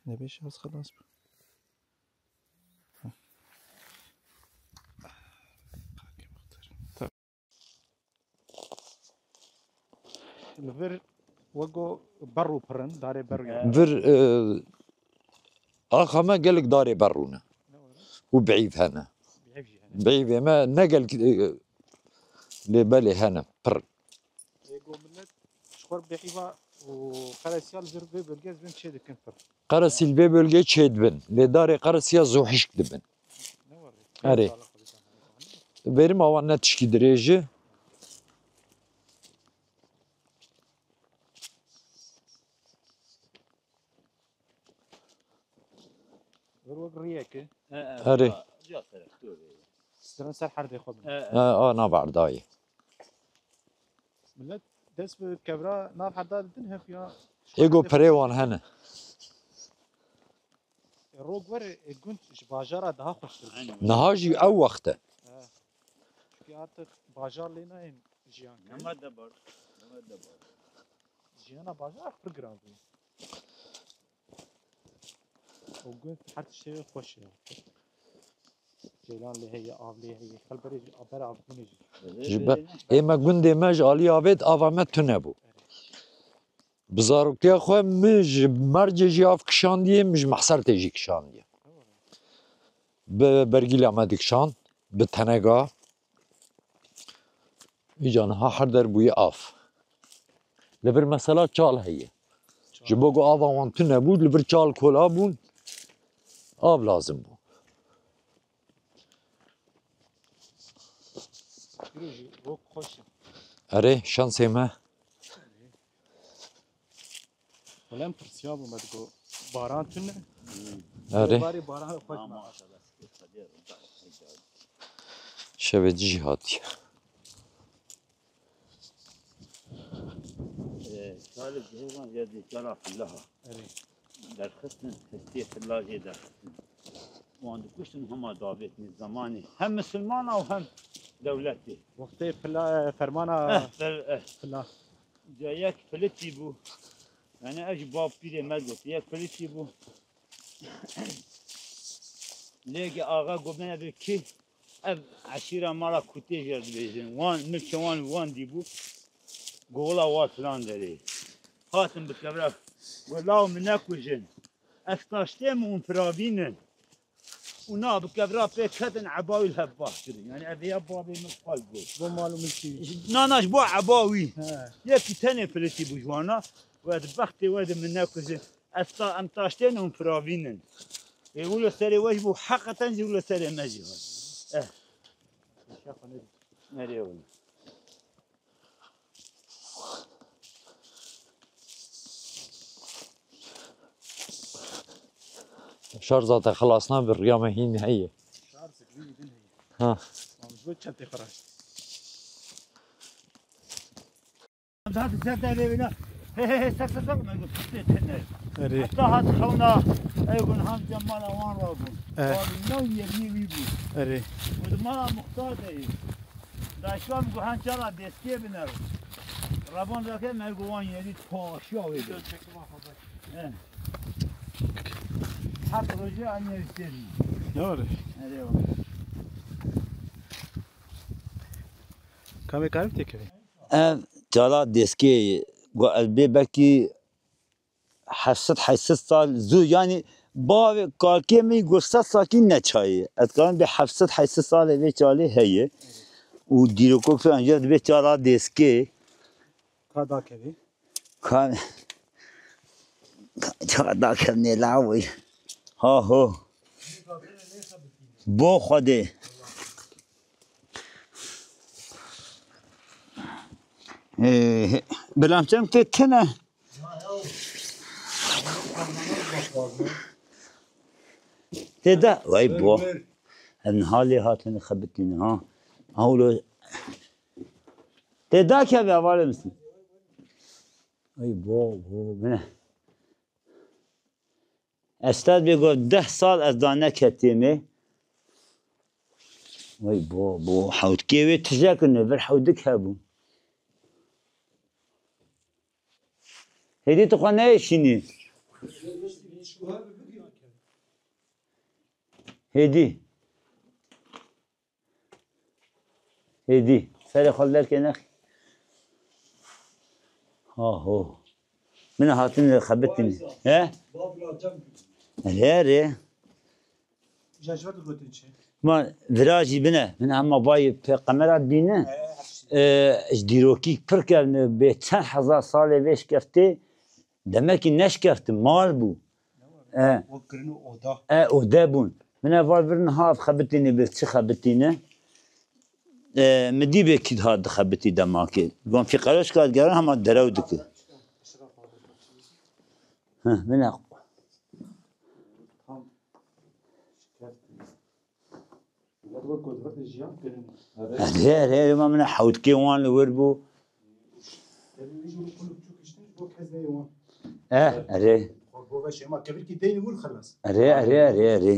Nebê şans xelas bû. Li vir wego berû pir in, darê berû ye. Vir, e, axa me gelek darê berû ne. Û bîv hene. Bîv jî hene. Bîvê me ne gelek, e, lê belê hene, pir. Ê go millet ji xwe bîva û qeresiya li vir vê bölgê ez bên çê dikin pir. Qeresî li vê bölgê çê dibin. Lê darê qeresiya zû hişk dibin. Ne warê. Erê. Berî ma wan ne tişkî dirêj e. Vir wek riyek e. He, he, Erê. Riya, riya serek, doğru. Dirin ser herdê xwe bin. He, he. He, a, nav erdayê. Millet dest bi kevra nav herda didin hef ya. Ê go perê wan hene. Rog were, e, gund ji bajara daha xweştir bû. Aynen. Niha jî ew wext e. He. Çünkü artık bajar lê nayên jiyan kirin. Nema de bar. Nema de bar. Jiyana bajar pir giran bû. O gund her tiştê xweş e. Ceylan lê heye, av lê heye. Xelberê jî, ber avbûnê jî. Ji be-, ê me gundê me ji alî avê di ava me tune bû. Bi zarokiya xwe min ji Mercê jî av kişandiye, min ji Mehsertê jî kişandiye. Bi bergîla me dikişand, bi tenega. Îca niha her der bûye av. Li vir mesela çal heye. Ji bo ku ava wan tune bû, li vir çal kola bûn, av lazim bû. Îro jî rok xweş e. Erê, şansê me. Wele em pirsiya bû, me digo baran tune. Erê. Barê baran xweş me. Şevê dijî hatiye. Ee, Salih Ceylan ya di Kara Fillaha. Erê. Derxistin, hestiyê Filla jê derxistin. Wan dikuştin hema davêtin zamanê. Hem misilmana û hem dewletê. Wextê Filla, e, fermana Heh, fer-, eh. Filla. Ca yek filitî bû. Yani ez ji bab pîrê me got. Yek filitî bû. Lêge axa got, "Bine bi kî?" Ev eşîra mala Kutê jê dibêjin. Wan, milkê wan, wan dîbû. Gola wa filan derê. Hatin bi kevra. Got, "Law min nekujin." Eftaştê min û piravînin. Û na bi kevra pê ketin eba wî li hev baş kirin. Yani ev ya babê min qal got. Bo mal û milkî wî. Ji, na, na, ji bo eba wî. He. Yekî tenê pilitî bû ji wana. We di bextê we de min nekujin. Efta-, em taştên hûn piravînin. Ê wilo serê we jî bû heqeten jî wilo serê me jî hat. Eh. Nereye wilo? Şarja te xilas nabe, riya me hîn heye. Şarj zikvî din heye. Ha. Tamam, bu çentê xwe raşt. Zaten ser derê wina. He, he, he, ser, ser, ser, me got, piştê tene. Erê. Heta hat xewna, ey gun han cemala wan ra bûn. Eh. Wan ne yemî wî bû. Erê. Û di mala muxtar de yê. Daşka min got, han çala deskê biner. Raban dake me got, wan yedî paşiya wê de. He. Heft rojê an yedî sêr. Doğru. Erê, wala. Kamê karim têkevê. Ev çala deskê ye. Got ez bê belkî heft sed heyt sed sal zû, yani bavê kalkê min got sed sakî neçayê. Ez karim bê heft sed heyt sed salê vê çalê heye. Û dîrokok filan jê dibê çala deskê. Ka dakevê. Ka, ka dakevnê lawê. Ha ho. Bo Xwedê. Ee, bilamçem tê tine. Tê de, vay bo. Em halê hatin xebitîne ha. Hawlo. Tê da keve, hevalê misin. Ay bo, bo, bine. Estad bê got, deh sal ez da neketîmê. Vay bo, bo, hewdkê wê tije kirine, vir hewdik hebû. Hêdî tu xwe neyê şînî. Hêdî. Hêdî. Serê xwe derkê nex. Ha ho. Min hatin xebitin. He? Erê, erê. Ji ber tu gotin çi? Ma virajî bine. Min hema bayê pe qemera dibîne. Ee, ji dîrokî pir kevne. Bê çend hezar salê vê şikeftê. Demekî neşkeftin, mal bû. E. Wek kirin û oda. E, ode bûn. Min ev val vir niha ev xebitîne, bir çi xebitîne? E, mi dî bê kî dihat dixebitî demakê. Gon fîqeroşka digerin hema derew dike. Heh, min e. Erê, erê, erê, ma min hewdkê wan li wir bû. Eh, erê. Erê, erê, erê, erê.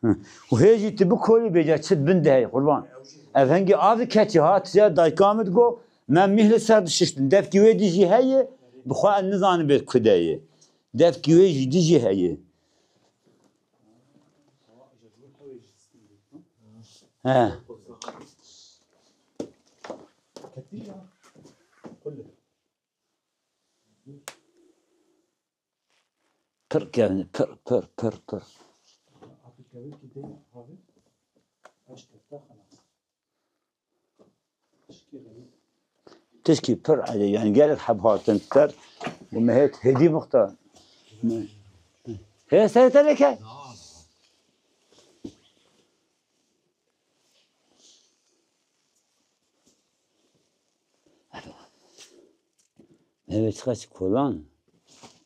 Hı. Û hê jî tu bikolî bêca çi bin de heye, qurban. Ev hingî av keçî hat, ya dayika min digo, me mîh li ser dişiştin. Devkî wê dî jî heye, bi xwe ez nizanim bê ku de ye. Devkî wê jî dî jî heye. He. Pir kevin, pir, pir, pir, pir. Tişkî pir elê, yani gelek heb hatin ser û me hêt hêdî muxtar. Hê serê te leke. Evet, kaç kolan.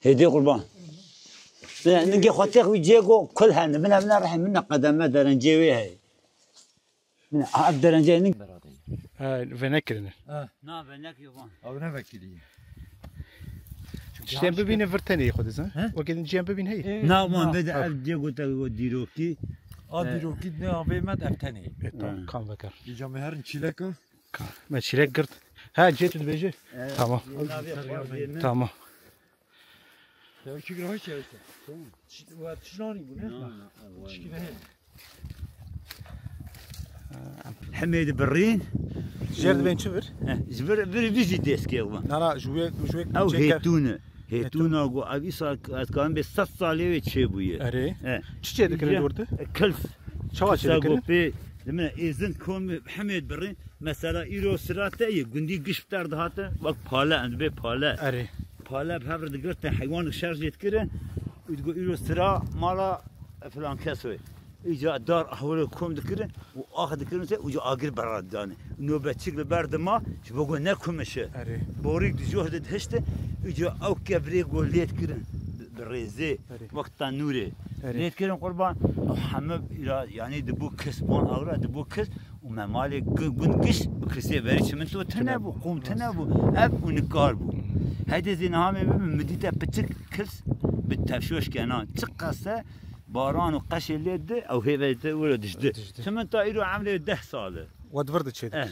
Hêdî qurban. Ningê xwe têx wî cê go kul hene. Bine, bine rehê min ne qedeme derencê wê heye. Min a, ev derenceyê ning. Ha, venek kirine. Ha. Na, venek yok lan. Ew ne vekilî. Tiştên bibîne vir tenê xwe dizan. He? Wekî din ciyên bibîn heye. Na, man, na, bide ev cê gote go dîrokî. A, e, dîrokî ne avê me ev tenê. E, tamam, ha, kam vekar. Dîca me herin çîleka. Ka, me çîlek girt. Ha, cê tu dibêje. E, tamam. Tamam. Te çi gira çi işte. Tamam. Çi, wa tişnanî bu ne? Na, na, wa. Çi ne? Hemê dibirîn. Jêr dibên çi vir? Heh, ji vir, vir, vir jî dest kê wan. Na, na, ji wê, ji wê ew çêker. Hêtûn e. Hêtûna got, ev îsal ez karim bê sed salê wê çêbûye. Erê. E. Çi çêdikirin Îja li wir de? Kilf. Çawa Kisa çêdikirin? Got pê, li min êzin kom hemê dibirîn. Mesela îro sira te yê, gundî giş bi der dihate, wek pale, em dibê pale. Erê. Pale bi hev re digirtin, heywan şer jê dikirin. Û digot îro sira mala filan kes wê. Îca dar ahwilê kom dikirin û ax dikirin te, ûca agir bera didane. Nobetçik li ber dima, ji bo ku nekumişe. Erê. Borîk di jor de dihişte, îca ew kevirê ku lê dikirin bi, bi rêzê, Erê. wek tenûrê. Erê. Lê dikirin qurban, ew heme îra, yanî dibû kis, bon awra dibû kis û me malê gu-, gund giş bi kisê verî çimento tune bû, qûm tune bû. Ev û nikar bû. Heydê zî niha me bibin, mi dîte piçik kis bi tevşoş kenan. Çiqas e, Baran û qeşê lê di, ew hêveyê te wilo dijdi. Dijdi. Çimento îro emrê deh sal e. We di vir de çêdikir.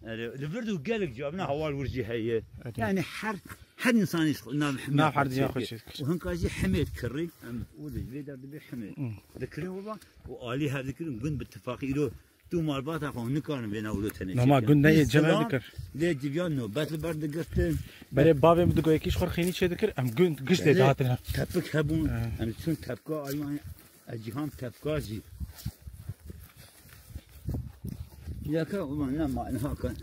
Eh, erê, li vir de û gelek ciyabina hawar wir jî heye. Erê. Yani her, her insanî ji xwe nav himê Nav xwe her dinya xwe çêdikir. Çêdikir. Û hinka jî himê dikirî, em û de ji vê der dibê himê. Hmm. Dikirî wila û alî hev dikirin, gund bi tifaqî îro tu malbata xwe nikarin vê nav wilo tenê Nama çêdikir. Gund neyê cem ev dikir. Lê civiyan nobet li ber digirtin. Berê bavê min digot yekî ji xwe xênî çêdikir, em gund giş lê dihatin. Tepik hebûn, He. em çûn tepka alî Ez cîhan tepka jî. Yaka ulan ne ma, ne hakan.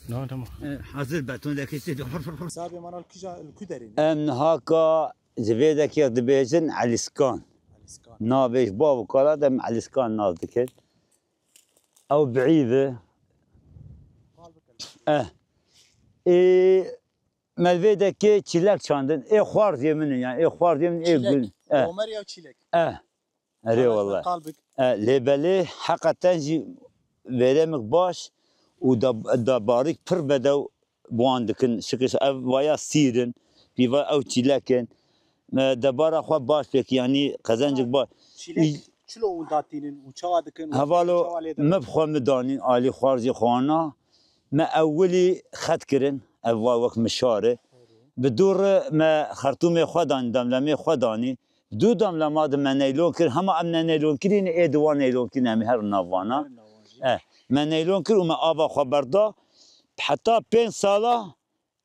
Na, tamam. E, hazir beton de kesti de hor hor hor. Sabê manal kija, li ku derê ne? Em nihaka ji vê dekê dibêjin Elîskan. Elîskan. Navê ji bav û kala de em Elîskan nas dikin. Ew biîv e. Eh. Ê, Me vê dekê çîlek çandin. Ê xwarzê min in, yani ê xwarzê min ê Çîlek. Gul. E. Omer ya çîlek. E. Erê wallah. Qal bik. E, lê belê heqeten jî verêmik baş û da, da barîk pir bedew bi wan dikin. Şikir ev vaya sîr in, pîva ew çîlek in. Me debara xwe baş pêk, yanî qezencik baş. Çîlek çilo hûn datînin û çawa dikin û Hevalo çawa lê dikin? Me bi xwe mi danîn alî xwarzê xwe ana. Me ewilî xet kirin, ev va wek mişar e. Bi dû re me xertûmê xwe danî, demlemê xwe danî. Dû demlema de me neylon kir, hema em ne neylon kirî ne ê di wan neylon kirî ne em ê herin nav vana. Herin nav wan jî. Eh, me neylon kir û me ava xwe berda. Heta pênc sala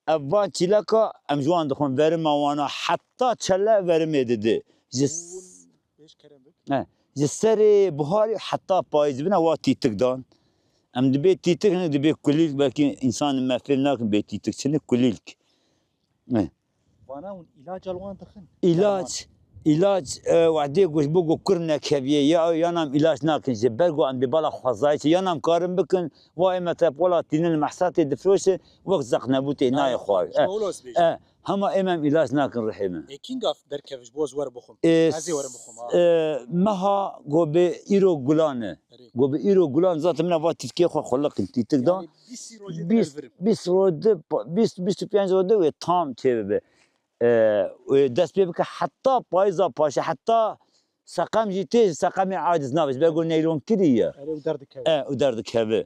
ev van çîleka em ji wan dixwin, verima wana heta çele verimê dide. Ji Hûn pêş kerem bik. He, ji serê buharê heta payîz bine wa tîtik dan. Em dibê tîtik, hinek dibê kulîlk, belkî însanên me fêm nakin bê tîtik çi ne kulîlk. He. Vana hûn îlac li wan dixin? Îlac, îlac, e, wehdê ku ji bo ku kur nekeviye, ya, ya nam îlac nakin ji ber ku em dê bala xwezayê çi, ya nam karin bikin, va ê me tepola tînin mehsatê difroşin, wek zeqnebûtê nayê xwarin. E, e, hema ê me em îlac nakin rihê me. Ê kînga derkeve ji bo ez werim bixwim? Ê, ez ê werim bixwim, ha. E, meha ku bi îro gulan e. Erê. Ku bi îro gulan zaten min va tîtkê xwe xuliqin, tîtik dan. Yani bîst rojê de bîst, ez virim. Bîst rojê de, bîst, bîst û pênc rojê de wê tam çê bibe. E, wê dest pê bike heta payîza paşê, heta seqem jî tê, ji seqemê aciz nabe, ji ber ku neylon kirî ye. Erê, û derdikeve. E, û derdikeve.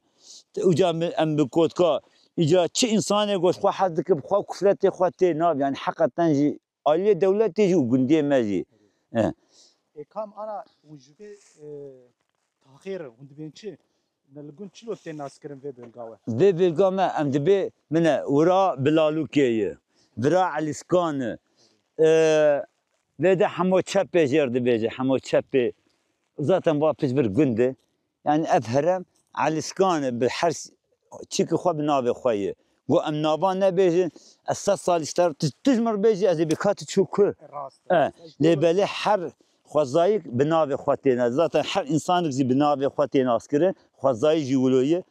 Uca em, em bi kotka, îca çi însanê ku ji xwe hez dike, bi xwe kufretê xwe tê nabe, yani heqeten jî aliyê dewletê jî û gundiyê me jî. E. Ê kam ana hûn ji vê, e, taxê re hûn dibên çi? Ne li gund çilo tê naskirin vê bêlga we? Vê bêlga me em dibê min e, wira Bilalûkê ye, vira Elîskan e. E, vê de hemo çepê jêr dibêje, hemo çepê. Zaten va piç bir gund e. Yani ev herem Elîskan e, bi her s-, çîkî xwe bi navê xwe ye. Got em navan nebêjin, ez sed salî ji te re, tu, tu ji min re bêjî, ez ê bêka tu çû ku. Rast e. E, lê belê her xwezayîk bi navê xwe tê nas. Zaten her însanik jî bi navê xwe tê naskirin. Xwezayî jî wilo ye.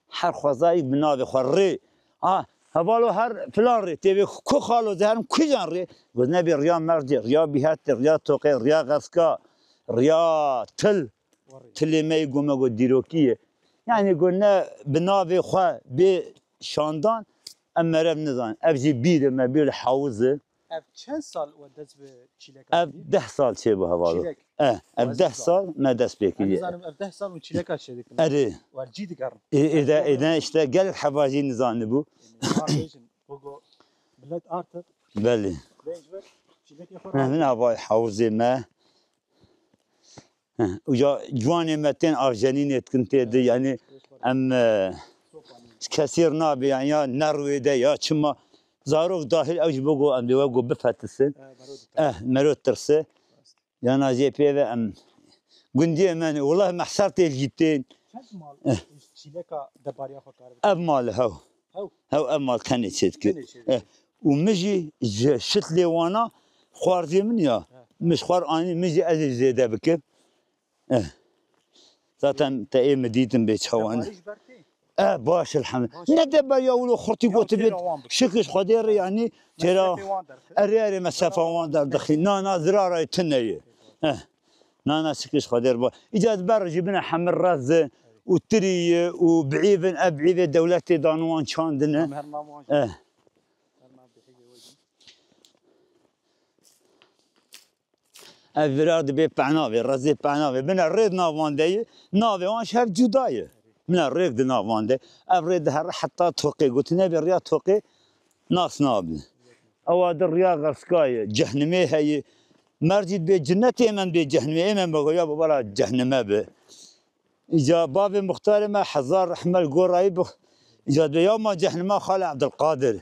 Her xwezayîk bi navê xwe rê. Ha, hevalo her filan rê. Tê vê ku xalo ze herin kujan rê. Got nebê riya mercê, riya bîhetê, riya toqê, riya xeska, riya til. Tilê me yê gome got dîrokî ye. Yani got ne bi navê xwe bê şandan, em merev nizanin. Ev jî bîr e, me bîr li hawuz e. Ev çend sal we dest bi çîleka Ev kiriye? Deh sal çê bû heval. Çîlek. E, ev Wezî deh sal. Sal me dest pê kiriye. Ez nizanim ev deh sal û çîleka çê dikin. Erê. Wer cî digerin. Ê, ê de, ê de işte gelek hevajî nizanibû. Bêjin, bu go millet artık Belê. Rênc ver, çîlekê xwe Ne, ne, vay hawuzê me. Heh, uca ciwanê me tên avjenînê dikin tê de, yani em, e, kesêr nabe, yani ya nerwê de ya çima Zarok dahil ew jî bo ku em dê we ku bifetisin. Eh, mero ditirse. Eh, mero tirse. Yana jê pê ve em gundiyê me ne. Wullah mehser tê jî tên. Çend mal Eh. çîleka debariya xwe karibe? Ev mal hew. Hew? Hew ev mal tenê çêdike. Tenê çêdike. Eh. Û min jî ji şitlê wana xwarzê min ya. He. Min ji xwar anî, min jî ez ê zêde bikim. Eh. Zaten te ê min dîtin bê çawan. Te barî ji ber tê? Eh, baş, elhamdulillah. Baş. Ne de ber ya wilo xurtî Ya gotibe, têra wan bike. Şikir ji Xwedê re, yanî têra Mesrefê wan derxî. Erê, erê, mesefa wan derdixî. Na, na, zirara tune ye. Eh. Na, na, şikir ji Xwedê re ba. Îca di ber jî bine hemir rez e û tirî ye û biîvin, ev biîvê dewletê dan wan çandine. Em her nam wan jî. Eh. Her nam bihîvê we jî. Ev vira dibê penavê, rezê penavê. Bine rê di nav wan de ye, navê wan ji hev cuda ye. Bine rêk di nav wan de. Ev rê dihere heta Toqê, gotine bê riya Toqê nas nabe. Ewa di riya Xerska ye, cehnimê heye. Mercî dibê cinnetê, êmen dibê cehnimê, êmen bego ya bibara cehnime be. Îca bavê muxtarê me hezar rehme li gorayî bi. Îca dibê ya ma cehnima Xalê Ebdilqadir.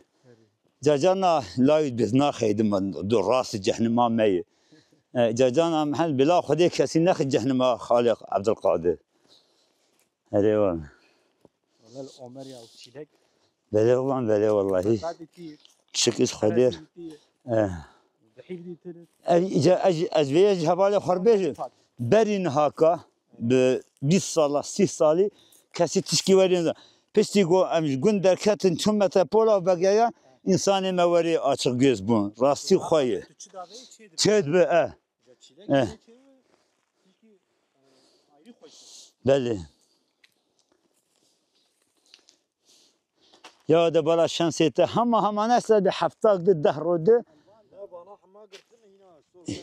Cacana layî biz naxeydim, du rast cehnima me ye. E, cacana Mihemed bila Xwedê kesî nexi cehnima Xalê Ebdilqadir. Erê wan. Wele Omer ya û çîlek. Belê ulan, belê wellahî. Sadî tî. Şikir Xwedê. Sadî tî. E. Bihîvdî tiri. Ez, ez, ez vê ji hevalê xwe bêjim. Berî nihaka bi bîst sala, sî salî kesî tişkî werî neda. Piştî ku em ji gund derketin çûn metropola û vegeyan, însanê me werê açiq göz bûn. Rastî xwe ye. Tu çi davê çê dibe? Çê dibe, e. Çîlek Eh. Çê dibe, çê dibe. Çünkü, e, ayrı xwe çê. Belê. Ya de bala şensê te hema hema nese de heftak de deh rode. Ne bana hema girtin yine sor.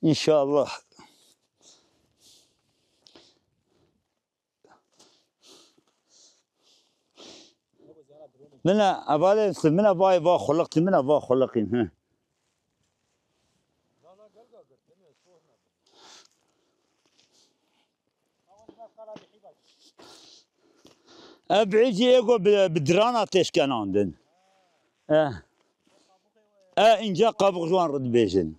İnşallah. Mina evalê, mina vay va xulqtî, mina va xulqîn, he. Ev bicî êgo bi, bi dirana têşkenandin. E. E, inca qabûq ji wan re dibêjin.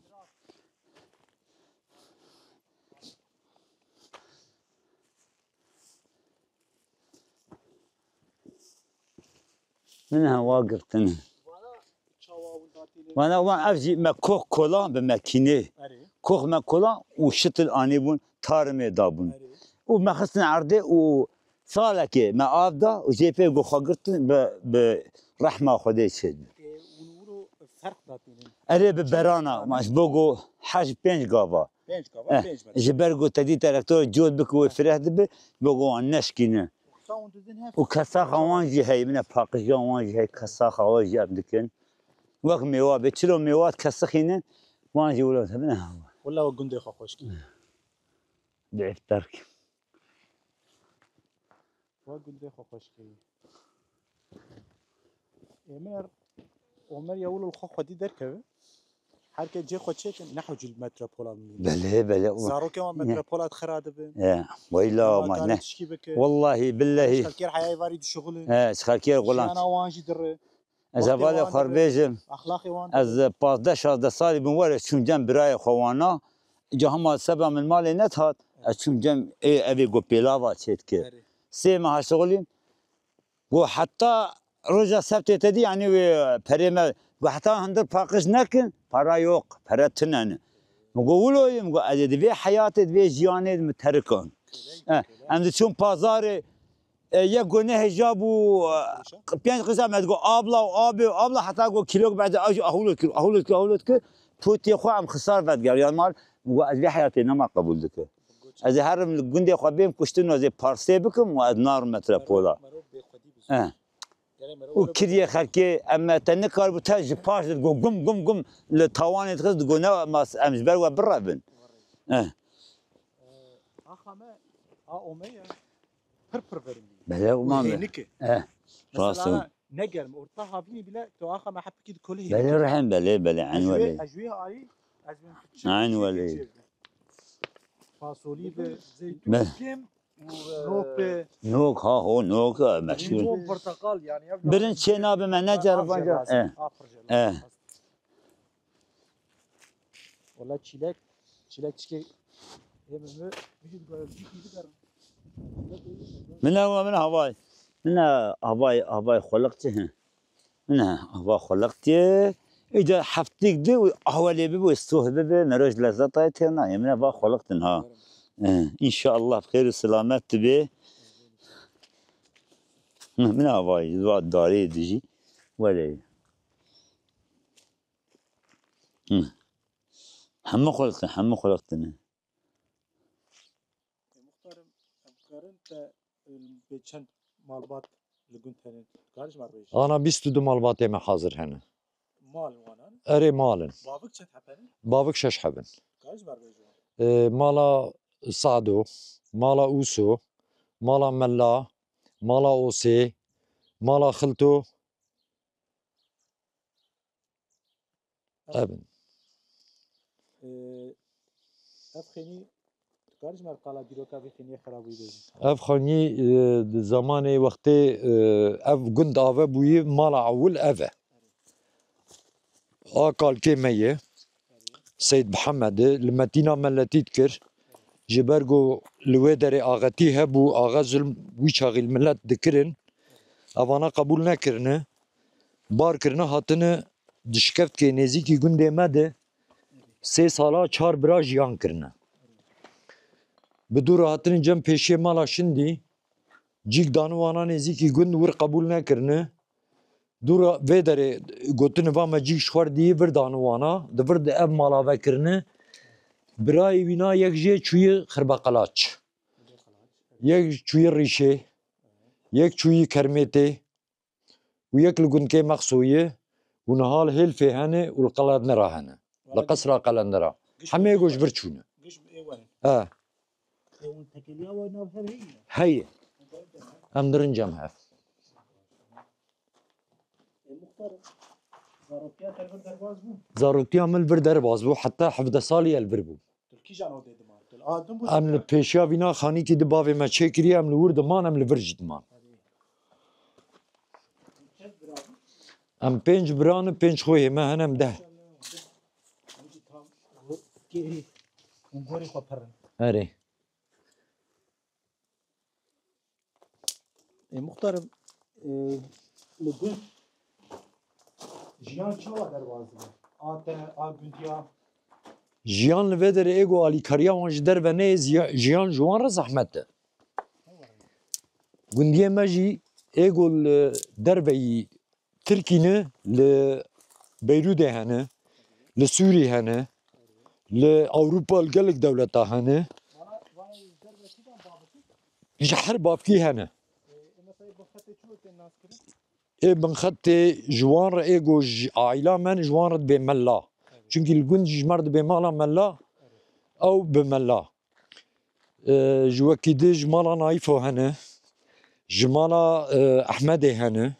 Min hewa girtine. Vana wan ev jî me kox kola bi mekînê. Erê. Kox me kola û şitil anîbûn, tarimê dabûn. Erê. Û me xistin erdê û salekê me av da û jê pê got xwe girtin bi, bi rehma Xwedê çêdibe. E, hûn wilo ferq datînin? Erê bi berana, ma ji bo got heşt pênc gava. Pênc gava, Eh, pênc metre. Ji ber ku te dî traktor cot bike wê fireh dibe, bo ku wan neşkîne. Û kesaxa wan jî heye, bine paqijiya wan jî heye, kesaxa wan jî ev dikin. Wek mêwa be, çilo mêwa kesixîne, wan jî wilo hebine. Wela we gundê xwe xweş kir. Bi eftar ki. Wa gundê xwe xweş kirî. Êmer, Omer ya wilo li xwe xwedî derkeve. Her ke cê xwe çêkin, ne hewcî li metropola bimîne. Belê, belê, o Zarokê wan Ne. metropola dixera dibin. Ya, weyla Hema ma karî ne. tişkî bike. Wallahî, billehî. Ji xelkê re heyayê varî dişuxulin. He, ji xelkê re gulan. Jiyana wan jî dire. Ez Wextê hevalê wan xwe re dire. bêjim. Exlaqê wan Ez dire. pazdeh şazdeh salî bin were çûm cem birayê xwe wana. Ca hema seba min malê nedihat. Ez çûm cem ê evê ku pêlava çêdike. Erê. Sê meha şixulîm. Got heta roja sebtê te dî, yanî wê perê me, got heta hundir paqij nekin, para yok, pere tune ne. Min got wilo ye, min got ez ê di vê heyatê, di vê jiyanê de min terikan. Eh, em diçûn pazarê, e, yek got nehêja bû, e, pênc qîza me digot abla û abê û abla heta got kîlok berde ew jî ahûl kir, ahûl kir, ahûl kir, potiyê xwe em xisar vedigeryan mal. Min got ez vê heyatê nema qebûl dikim. Ez ê herim li gundê xwe bêm kuştin, ez ê parsê bikim û ez narim metropola. Mero, mero bêxwedî bizû. Eh. Gerek mero Û were kiriyê xelkê em me te nikaribû te ji paş digot gum gum gum li tawanê dixist digot ne mas em ji ber we birevin. Eh. Eh, axa me, a Omer ya, pir pir verimlî. Belê, Û uman be. hênik e. Eh. Rast Mesela e. ne germ, orta havînî bile tu axa me hepikî dikolî hênik Belê e. rehim belê belê Ez ji wê, enwelê. ez ji wê ayî, ez bin Enwelê. çêkim. Fasolî bi Zeytûn Be. kim? Nok be. Nok, ha ho, nok, e, meşhur. Limon, portakal yani. Ya, birin çê nabe me, ne ceribanja. Eh. Eh. Wala çilek, çilek çike. Min ewa min havay. Min havay, havay xweliqçi he. Min hava xweliqtiye. Îca heftêk di û ahwelê bibe, soh bibe, meroj lezzeta têna. Min hava xweliqtin ha. Eh, înşallah bi xêr û selamet dibe. Min havay, va darê dijî. Wele. Hı. Hemû xulqtin, hemû xulqtin. E, muxtarım, em karin te, e, bê çend malbat li gund hene? Karî ji me re bêjî. Ana bîst û du malbatê me hazir hene. Mal wanan? Erê, mal in. Bavik çend heb hene? Bavik şeş heb in. Karî ji me re bêjî wan? E, mala Sado, mala Uso, mala Mella, mala Osê, mala Xilto, Ev in. Ee, ev xênî, tu karî ji me re qala dîroka vê xêniyê xirabûyî bêjî? Ev xênî, e, di zamanê wextê, e, ev gund ave bûyî, mala ewil ev e. A kalkê me ye, Seyd Mihemed e, li Metîna me letî dikir. Ji ber ku li wê derê axetî hebû, axa zulm wî çaxî li milet dikirin, evana qebûl nekirine. Bar kirine, hatine di şikeftkê nêzîkî gundê me de sê sala çar bira jiyan kirine. Bi dû re hatine cem pêşiyê mala Şindî, cîk dane wana nêzîkî gund wir qebûl nekirine. Dû re vê derê gotine va me cîk ji xwe re dî vir dane wana, di vir de ev mala vekirine. Birayê wîna yek jê çûye Xirbeqelaç. Yek çûye Rîşê, yek çûye Kermêtê. Û yek li gundkê Mexsoyê û niha li Hêlfê hene û li Qelendera hene. Li qesra Qelendera. Hemê go ji vir çûne. Giş ê wan. He. Ê, hûn tekeliya wan nav hev heye? Heye. Em dirin cem hev. Ê, muxtar, zarotiya te li vir derbas bû? Zarotiya min li vir derbas bû, heta hevdeh salî ez li vir bûm. Tu li kîjan odê diman? Tu li a din bû? Em li pêşiya vîna xanîkî di bavê me çêkiriye, em li wir diman, em li vir jî diman. Em pênc bira ne, pênc xwehê me hene, em deh. Erê. Ê, muxtarım, e, li gund jiyan çawa derbas dibe? A te, a gundiya? Jiyan li vê derê ê ku alîkariya wan ji derve neyê, ziya-, jiyan ji wan re zehmet e. Gundiyê me jî ê ku li derveyî Tirkî ne, li Beyrûdê hene, li Sûrî hene, li Ewropa li gelek dewleta hene. Ji her bavkî hene. Ê binxetê ji wan re ê ku ji aîla me ne, ji wan re dibê mela. Çunkî li gund jî ji me re dibê mala mela, ew bi mela. E, ji wekî di ji mala Naîfo hene, ji mala, e, Ehmedê hene.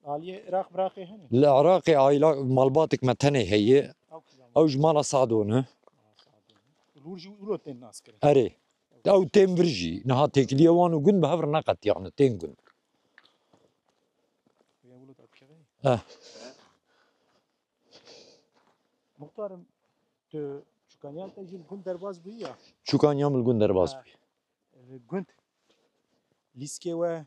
Aliyê Iraq biraqê hene? Li Iraqê aîla malbatek me tenê heye. Ew kîjan? Ew ji mala Sado ne. Li wir jî wilo tên naskirin? Erê. Ew tên vir jî. Niha têkiliyê wan û gund bi hev re neqetiyane, tên gund. Wê wilo te dikeve? Eh. Muxtarım, tu çûkaniya te jî li gund derbas bûyî ya? Çûkaniya min li gund derbas bûyî. Li gund. Lîskê we,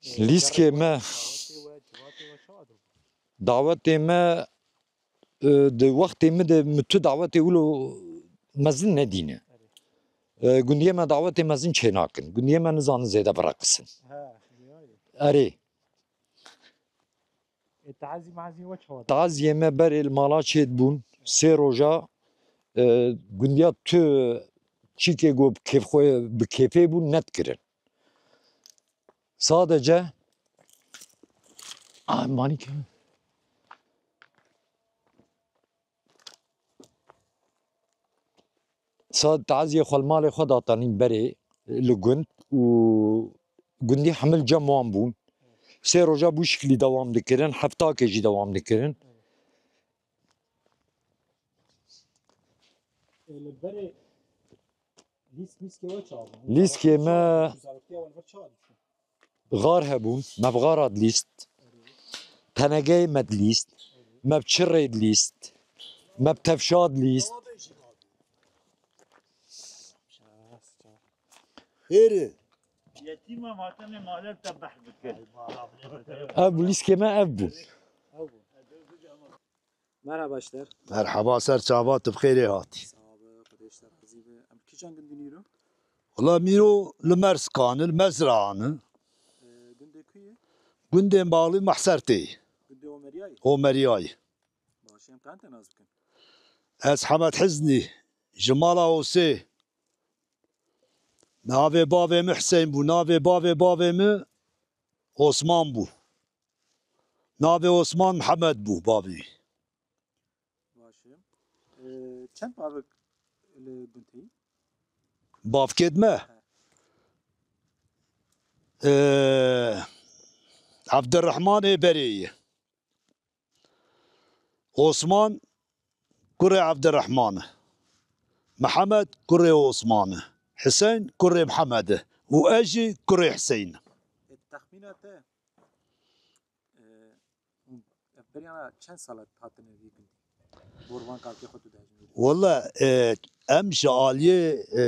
e, Lîskê me. Dawetê we, civatê we çawa dibû? Dawetê me, e, di wextê min de min tu dawetê wilo mezin nedîne. Erê. E, gundiyê me dawetê mezin çênakin. Gundiyê me nizanin zêde bireqisin. He, erê. Ê, tazî mazî we çawa? Taziyê me berê li mala çêdibûn. Sê roja, e, gundiya tu çîkê ku bi kêf xwe, bi kêfê bûn nedikirin. Sadece, ah, manî ke. Sa taziyê xwe li malê xwe datanîn berê li gund û gundî hemil cem wan bûn. Sê roja bû şiklî dewam dikirin, heftakê jî dewam dikirin. Ê, li berê Lîskê me xar hebûn, me bi xara dilîst, tenegeyê me dilîst, me bi çirê dilîst, me bi tevşa dilîst. Xêr e. Yetîm em hatine male te behs bike. Ev lîskê me ev bû. Merhaba işler. Merhaba, ser çava, tu bi xêrê hatî. Sağ ol, Xwedê işler razî be. Em kîjan gundî nîro? Wala mîro li Merskan, li Mezraan. Ee, gundê ku ye? Gundê Malî Mehsertê. Gundê Omeriyayê? Omeriyayê. Baş em kan te nas bikin. Ez Hemed Hiznî, ji mala Osê. Navê bavê min Hiseyn bû, navê bavê bavê min Osman bû. Navê Osman Mihemed bû bavê. Baş e. Ee, çend bavek li gund heyî? Bavkêt me? He. Ee, Evdirrehman ê berê ye. Osman kurê Evdirrehman e. Mihemed kurê Osman e. Hiseyn kurê Mihemed e. Û ez jî kurê Hiseyn im. E, texmîna te, e, ev beriyana çend sala hatine vî gundî? Borvan kalkê xwe tu dehjin. Wala, e, em ji aliyê, e,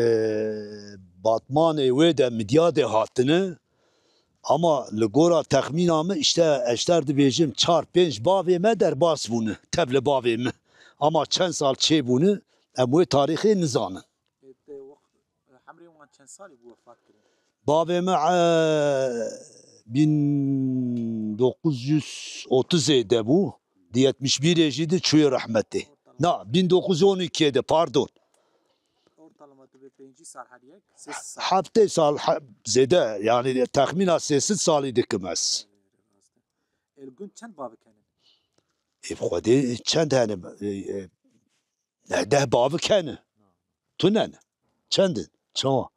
Batmanê wê de Midyadê hatine. Ama li gora texmîna min, îşte, ez ji te dibêjim, çar pênc bavê me derbas bûne, tev li bavê min. Ama çend sal çêbûne, em wê tarîxê nizanin. Ê, te wext, hemrê wan çend salî bû wefat kirin? Bavê min, e, bin dokuz yüz otuzê de bû, di yetmiş birê jî de çûye rehmetê. Na, bin dokuz yüz on ikiyê de, pardon. Ortalama tu bê pêncî sal her yek, sê sal. Heftê sal, he-, zêde, yani texmîna sê sed salî dikim ez. Ê, rast e. Ê, li gund çend bavik hene? Ê, bi Xwedê çend hene? Ê, ê, ne, deh bavik hene. Tune ne? Çend in? Çawa?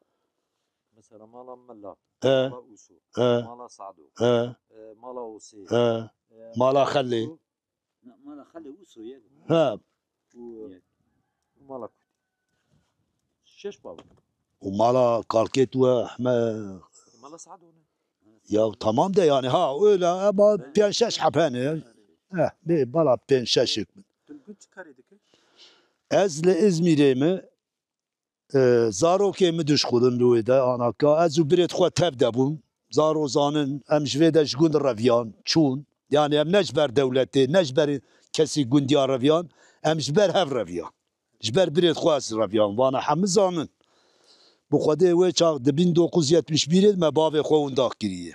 Mesela mala Mela, e, mala Uso, e, mala Sado, e, e, mala Osê, e, e, mala Xelê. Uso, Na, mala Xelê û Soyê. Ha. Û, û mala Kutî. Şeş bavê. Û mala Kalkêt we heme. Mala Sado ne? Ya tamam de yani ha, öyle ama pênc şeş heb hene. Eh, bir mala pênc şeşik. Tu li gund çi karê dikî? Ez li Îzmîrê me. E, zarokê min dişxulin li wê de, anaka. Ez û birêd xwe tev de bûn. Zaro zanin, em ji vê de ji gund reviyan, çûn. Yani em ne ji ber dewletê, ne ji ber kesî gundiya reviyan, em ji ber hev reviyan. Ji ber birêd xwe ez reviyan. Vana hemû zanin. Bi Xwedê wê çax di bin dokuz yüz yetmiş birê de me bavê xwe winda kiriye.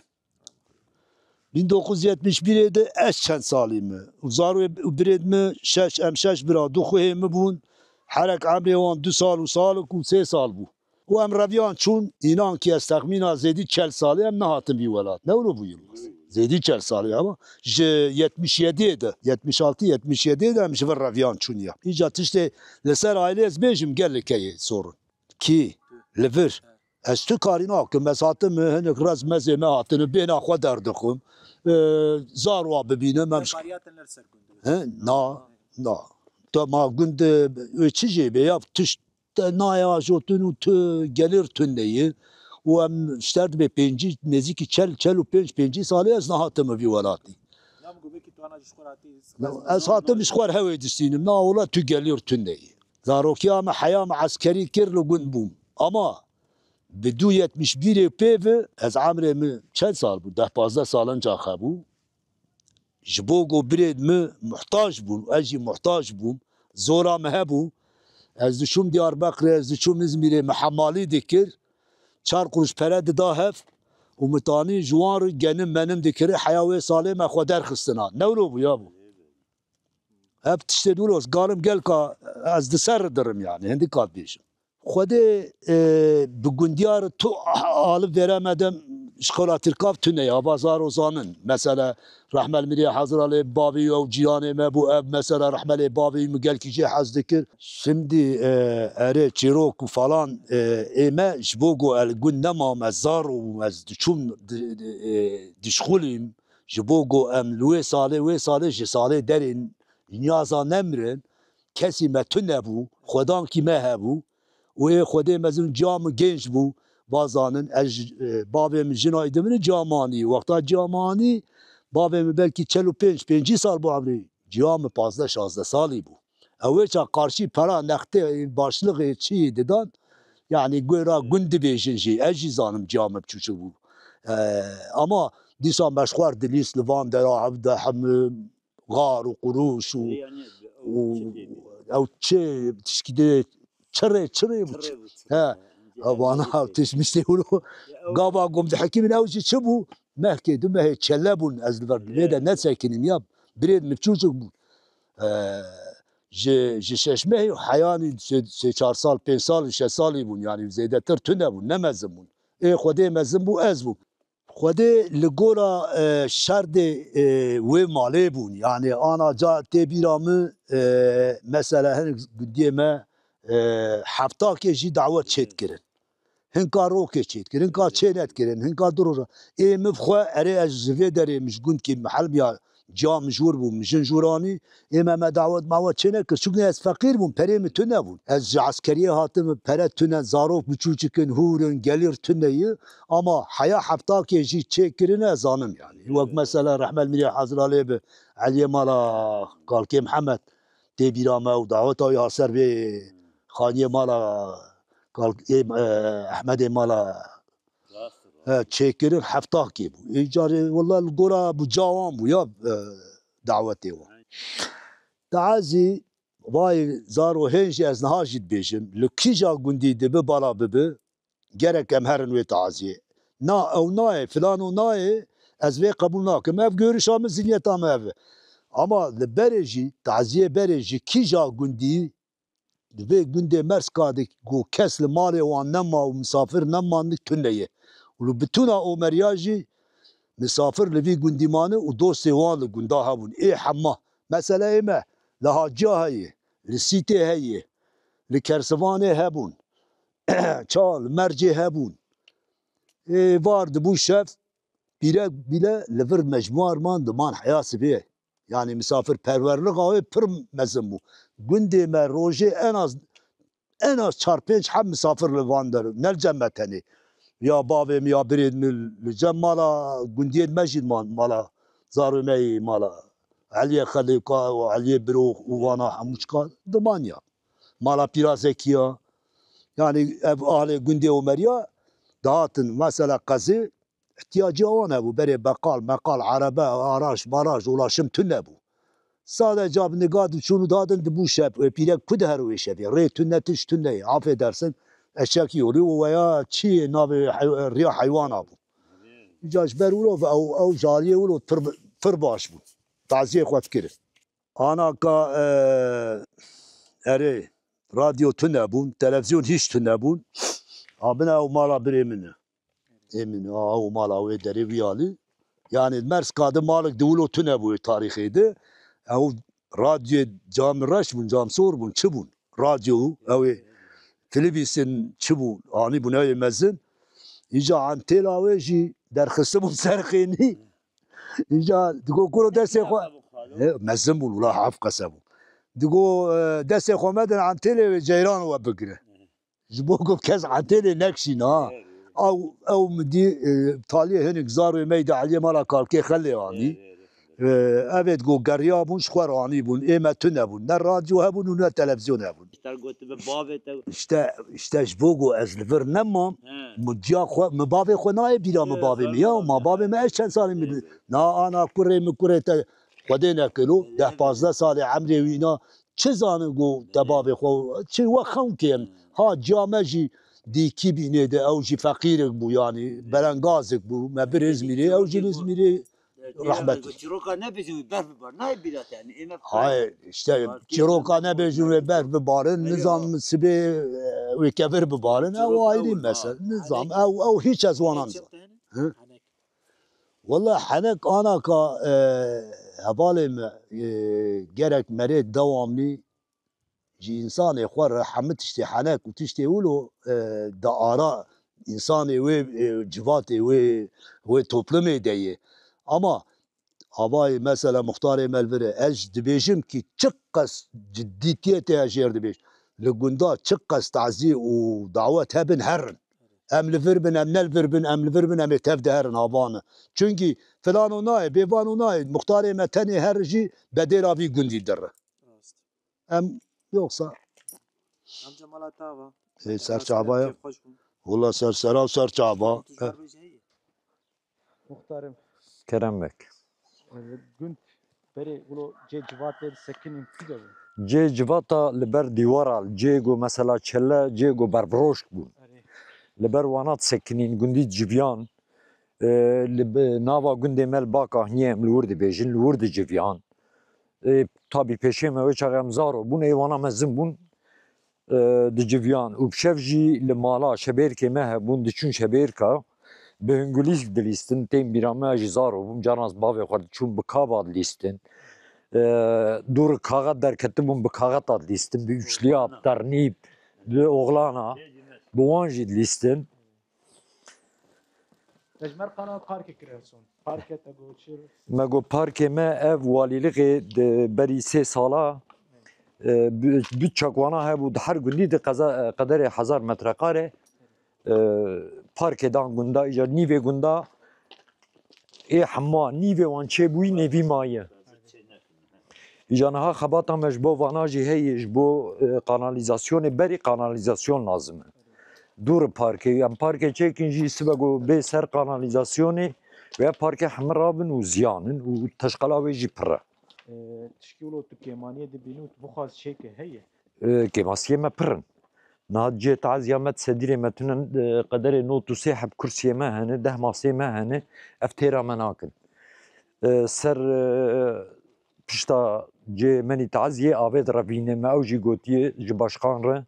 Bin dokuz yüz yetmiş birê de ez çend salî me. Û zarokê û birêd min şeş, em şeş bira, du xuhê min bûn. Herek emrê wan du sal û salik û sê sal bû. Û em reviyan çûn, înan ki ez texmîna zêdî çel salî em nehatin vî welat. Ne wilo bû Yilmaz? Zêdî çel salî ama ji yetmiş yediyê de, yetmiş altı yetmiş yediyê de em ji vir reviyan çûn ya. Îca tiştê li ser ailê ez bêjim gelek heye sorun. Kî? Li vir. Ez tu karî nakim. Ez hatim, hinek rez mezê me hatine, bêhna xwe derdixim. Ee, zarwa bibînim, em Te bariya te ner ser gund. He? Na, na. Tu ma gund, e, çi jê be ya, tişt te naya jotin û tu gelir tune ye. Û em ji te re dibê pêncî, nêzîkî çel, çel û pênc, pêncî salî ez nehatime vî welatî. Ya min got, belkî tu ana ji xwe re hatî, Ez hatim ji xwe re hewê distînim. Na, wela tu gelir tune ye. Zarokiya me heya me eskerî kir, li gund bûm. Ama bi du yetmiş birê pê ve ez emrê min çend sal bû? Deh pazdeh sal inca xebû. Ji bo ku birêd min muhtac bûn, ez jî muhtac bûm. Zora min hebû. Ez diçûm Diyarbekirê, ez diçûm Îzmîrê, min hemalî dikir. Çar quruş pere dida hev û min tanî ji wan re genim menim dikir. Heya wê salê me xwe derxistina. Ne wilo bû ya bû. Hep tiştê dûr os, garim gelka ez di ser dirim yani, hindika dibêjim. Xwedê, e, bi gundiyar tu alib vêre me de şkola Tirkav tune ya, bazar o zanin. Mesela Rehmel Mirê Haziralê bavî ew cîranê me bû, ev mesela Rehmelê bavî min gelkî jê hez dikir. Şimdi, e, erê çîrok û falan, e, ê me ji bo ku el gund nemam, ez zar û ez diçûm di, di, e, dişxulîm. Ji bo ku em li wê salê, wê salê ji salê derên niyaza nemirin, kesî me tune bû, xwedankî me hebû. Wê Xwedê mezin ciya min genç bû, vazanin, ez, e, bavê min jina dibin ciya min anî. Wexta ciya min anî, bavê min belkî çel û pênc, pêncî sal bû emrê. Ciya min pazdeh şazdeh salî bû. Ew ê ça qarşî pera nextê, başlixê çi didan, yanî gora gund dibêjin jî. Ez jî zanim ciya min biçûçik bû. E, ama dîsa me ji xwe re dilîst li van dera hevde hemû xar û qurûş û, û ew çi tişkî dê çirê, çirê bû. He, vana tişt miştê wilo. Gava gom dihekîmin ew jî çi bû? Mehkê du mehê çele bûn, ez li ber lê de nesekinim ya. Birêd min çûçik bûn. E, ji, ji şeş mehê heyanî sê, sê çar sal, pênc sal, şeş salî bûn. Yanî zêdetir tune bûn, ne mezin bûn. Ê Xwedê mezin bû, ez bûm. Xwedê li gora, e, şerdê, e, wê malê bûn. Yanî ana ca tê bîra min, e, mesela hinek gundiyê me, e, heftakê jî dawet çêdikirin. Hinka rokê çêdikirin, hinka çê nedikirin, hinka du roja. Ê min bi xwe, erê ez ji vê derê min ji gund kêm, min helmiya ciya min jûr bû, min jin jûranî, ê me, me dawet mawet çê nekir. Çunku ez feqîr bûm, perê min tune bûn. Ez ji eskeriyê hatim, pere tune, zarok biçûçik in, hûr in, gelîr tune ye. Ama heya heftakê jî çêkirine ez zanim yanî. Wek mesela rehmet Mîrê Haziralê bi Eliyê mala Kalkê Mihemed tê bîra me û daweta wî ha ser vê xaniyê mala Kalk-, ê, e, Ehmedê mala, e, çêkirin heftakê bû. Ê carê wela li gora bû, cawan bû ya, e, dawetê wan. Tazî vay zaro hên jî ez niha jî dibêjim. Li kîja gundî dibi bala bibi, gerek em herin wê taziyê. Na, ew nayê, filano nayê, ez vê qebûl nakim. Ev görüşa min, zihniyeta min ev e. Ama li berê jî, taziyê berê ji kîja gundî, di vê gundê Merska de ku kes li malê wan nema û misafir neman, tune ye. Û li bitûna Omeriya jî misafir li vî gundî mane û dostê wan li gunda hebûn. Ê hema. Mesela ê me li Haciya heye, li Sîtê heye, li Kersivanê hebûn. Ça li Mercê hebûn. Ê var dibû şev, pîrek bîle li vir mecmûar man diman heya sibê. Yanî misafirperwerlixa wê pir mezin bû. Gundê me rojê en az, en az çar pênc heb misafir li van der, ne li cem me tenê. Ya bavê min ya birêd min li cem mala gundiyê me jî diman, mala zarê me yê mala Eliyê Xelêka û Eliyê Biro û vana hemû çika diman ya. Mala Pîra Zekiya. Yanî ev ahlê gundê Omeriya dihatin mesela qezê ihtiyaciya wan hebû. Berê beqal, meqal, erebe, araç, maraç, ulaşım tune bû. Sade ca bi niga diçûn û dadin dibû şev. Wê pîrek ku diher wê şevê? Rê tune, tişt tune ye. Afê dersin, eşek yolî û weya çi yê navê hey-, riya heywana bû. Îca ji ber wilo ve ew, ew jaliyê wilo pir, pir baş bû. Taziyê xwe dikirin. Anaka, e, erê, radyo tune bûn, televizyon hiç tune bûn. Abine ew mala birê min e. Ê min, a, ew mala wê derê wî alî. Yanî Merska de malik di wilo tune bû tarîxê de. Ew radyoyê cam reş bûn, cam sor bûn, çi bûn? Radyo, ew ê Philips'in çi bû? Anî bûn ew ê mezin. Îca antêla wê jî derxistibûn ser xênî. Îca digo kuro destê xwe. He, mezin bûn, wila heft qese bû. Digo, e, destê xwe medin antêlê wê ceyran we bigire. Ji bo ku kes entêlê nekişîne ha. Ew, ew min dî, e, taliyê hinek zarê me yê di Eliyê mala Kalkê Xelê anî. E, ev ê digo geriya bûn, ji xwe re anî bûn. Ê me tune bûn. Ne radyo hebûn û ne televizyon hebûn. Îşte gotibe bavê te. Îşte, îşte ji bo ku ez li vir nemam, He. min ciya xwe, min bavê xwe nayê bîra min He, bavê min ya, zor ma bavê min ez çend salî min. He. Na ana kurê min kurê te Xwedê nekelo, deh pazdeh salê emrê wî îna, çi zanin ku te bavê xwe, çi we xewn kêm. Ha, ciya me jî dîkî bînê de, ew jî feqîrek bû, yanî belengazek bû, me bir Îzmîrê, ew jî li Îzmîrê rehmet. Çiroka nebêjin wê berf bibar, nayê bîra te, yanî ê me Hayê, işte, çiroka nebêjin wê berf bibarin, nizanim sibê, e, wê kevir bibarin, ew ayrî mesele. Nizam, ew, ew hiç ez wana nizam. Hı? Wele henek anaka, e, hevalê me, e, gerek merê dewamlî ji însanê xwe re hemû tiştê henek û tiştê wilo, e, diara însanê wê, e, civatê wê, wê toplumê de ye. Ama avayê mesela muxtarê me li vir e, ez dibêjim ki çiqas ciddîtiyetê ez jêr dibêjim. Li gunda çiqas tazî û dawet hebin herin. Em li vir bin, em ne li vir bin, em li vir bin, em ê tev de herin havane. Çunkî filan û nayê, bêvan û nayê, muxtarê me tenê her jî bedêla vî gundî dire. Rast. Em yoksa Amca mala te ava. Ê, ser çava ya. Kêf xweş bû. Wala ser sera û ser çava. Tujbar bêje heye. Muxtarım. Kerem bek. Gund berê wilo cê civatê sekinîn kû de bû? Cê civata li ber dîwara, cê ku mesela çele, cê ku berbiroşk bûn. Erê. Li ber wana disekinîn, gundî diciviyan. E, li bi-, nava gundê me li Bakahniyê em li wir dibêjin, li wir diciviyan. E, tabî pêşê me wê çaxê em zaro bûn, ê wana mezin bûn, e, diciviyan. Û bi şev jî li mala şebêrkê me hebûn, diçûn şebêrka, bi hingulî dilîstin, tên bîra me, ez jî zaro bûm, carna ez bavê xwe diçûm, bi kaba dilîstin. E, dûr kaxet derketibûn, bi kaxeta dilîstin, bi üçliya, bi ternî, bi oxlana, bi wan jî dilîstin. Te ji me re qala parkê kire son. Parke te got çi? Me got parkê me ev walîlixê di berî sê sala, e, bi, bi çakwana hebû di her gundî di qeza, qederê hezar metrekare, e, parkê dan gunda, îcar nîvê gunda ê hema nîvê wan çêbûyî nêvî maye. Îca niha xebata me ji bo vana jî heye, ji bo, e, kanalîzasyonê, berî kanalîzasyon lazim e. Dûr parkê, em parkê çêkin jî sibe ku bê ser kanalîzasyonê, wê parkê hemî rabin û ziyanin û teşqela wê jî pir e. E, tişkî wilo tu kêmaniyê dibînî û tu bixwaz çêke heye? E, kêmasiyê me pir in. Niha cihê taziya me di sedîrê me tune, e, qederê nod û sê heb kursiyê me hene, deh masê me hene, ev têra me nakin. E, ser, e, pişta cihê menî taziyê avê direvîne me, ew jî gotiye ji başkan re,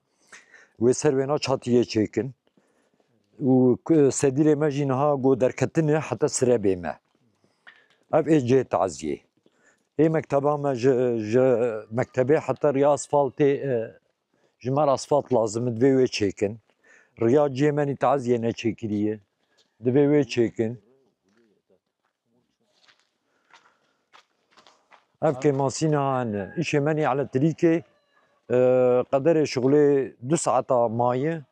wê ser wêna çatiyê çêkin. Û ku-, sedîrê me jî niha got derketine heta sirebê me. Ev ê cihê taziyê. Ê mekteba me ji, ji mektebê heta riya asfaltê, e, Ji me re asfalt lazim e, divê wê çêkin. Riya cihê menî taziyê neçêkiriye. Divê wê çêkin. Ev kêmasîna hene. Îşê menî elektrîkê, e, qederê şixulê du saeta maye.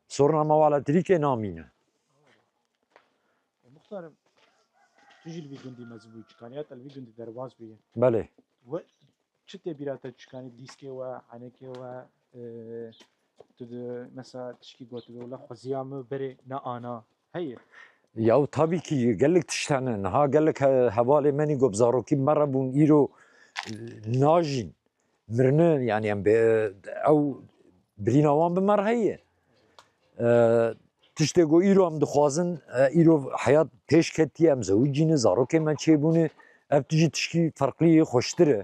Soruna me û elektrîkê namîne. Muxtarım, tu jî li vî gundî mezin bûyî, çikanî ya te li vî gundî derbas bûyî. Belê. We çi tê bîra te çikanî dîskê we, henekê we, e, tu di, mesela tişkî gotibe, wela xweziya min berê ne ana heye? Ya tabî kî gelek tişt hene. Niha gelek he-, hevalê menî ku bi zarokî me re bûn, îro, e, najîn. Mirine, yanî em bê, ew birîna wan bi me re heye. E, tiştê ku îro em dixwazin, e, îro heyat pêş ketiye, em zewicîne, zarokê me çêbûne, ev tijî tişkî ferqlî ye, xweştir e.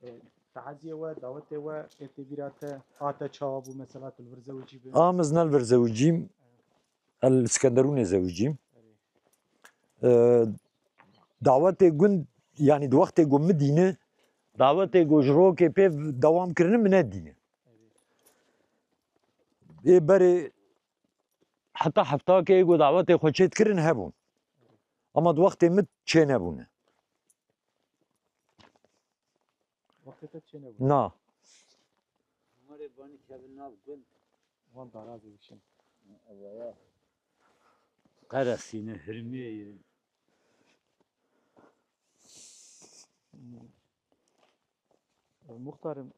E, Taziyê we, dawetê we, ê tê bîra te, a te çawa bû, mesela tu li vir zewicî bî? A, min ez ne li vir zewicîm. Ez li Skenderûnê zewicîm. E, dawetê gund, yanî di wextê ku min dîne, dawetê ku ji rokê pê dewam kirine min nedîne. Ê berê heta heftakê ku dawetê xwe çê dikirin hebûn. Ama di wextê min çê nebûne. Wextê te çê nebû? Na. Umarê banî kevin nav gund. Wan darazê bişin. Evaya. Qeresîne, hirmê ye. Muxtarım,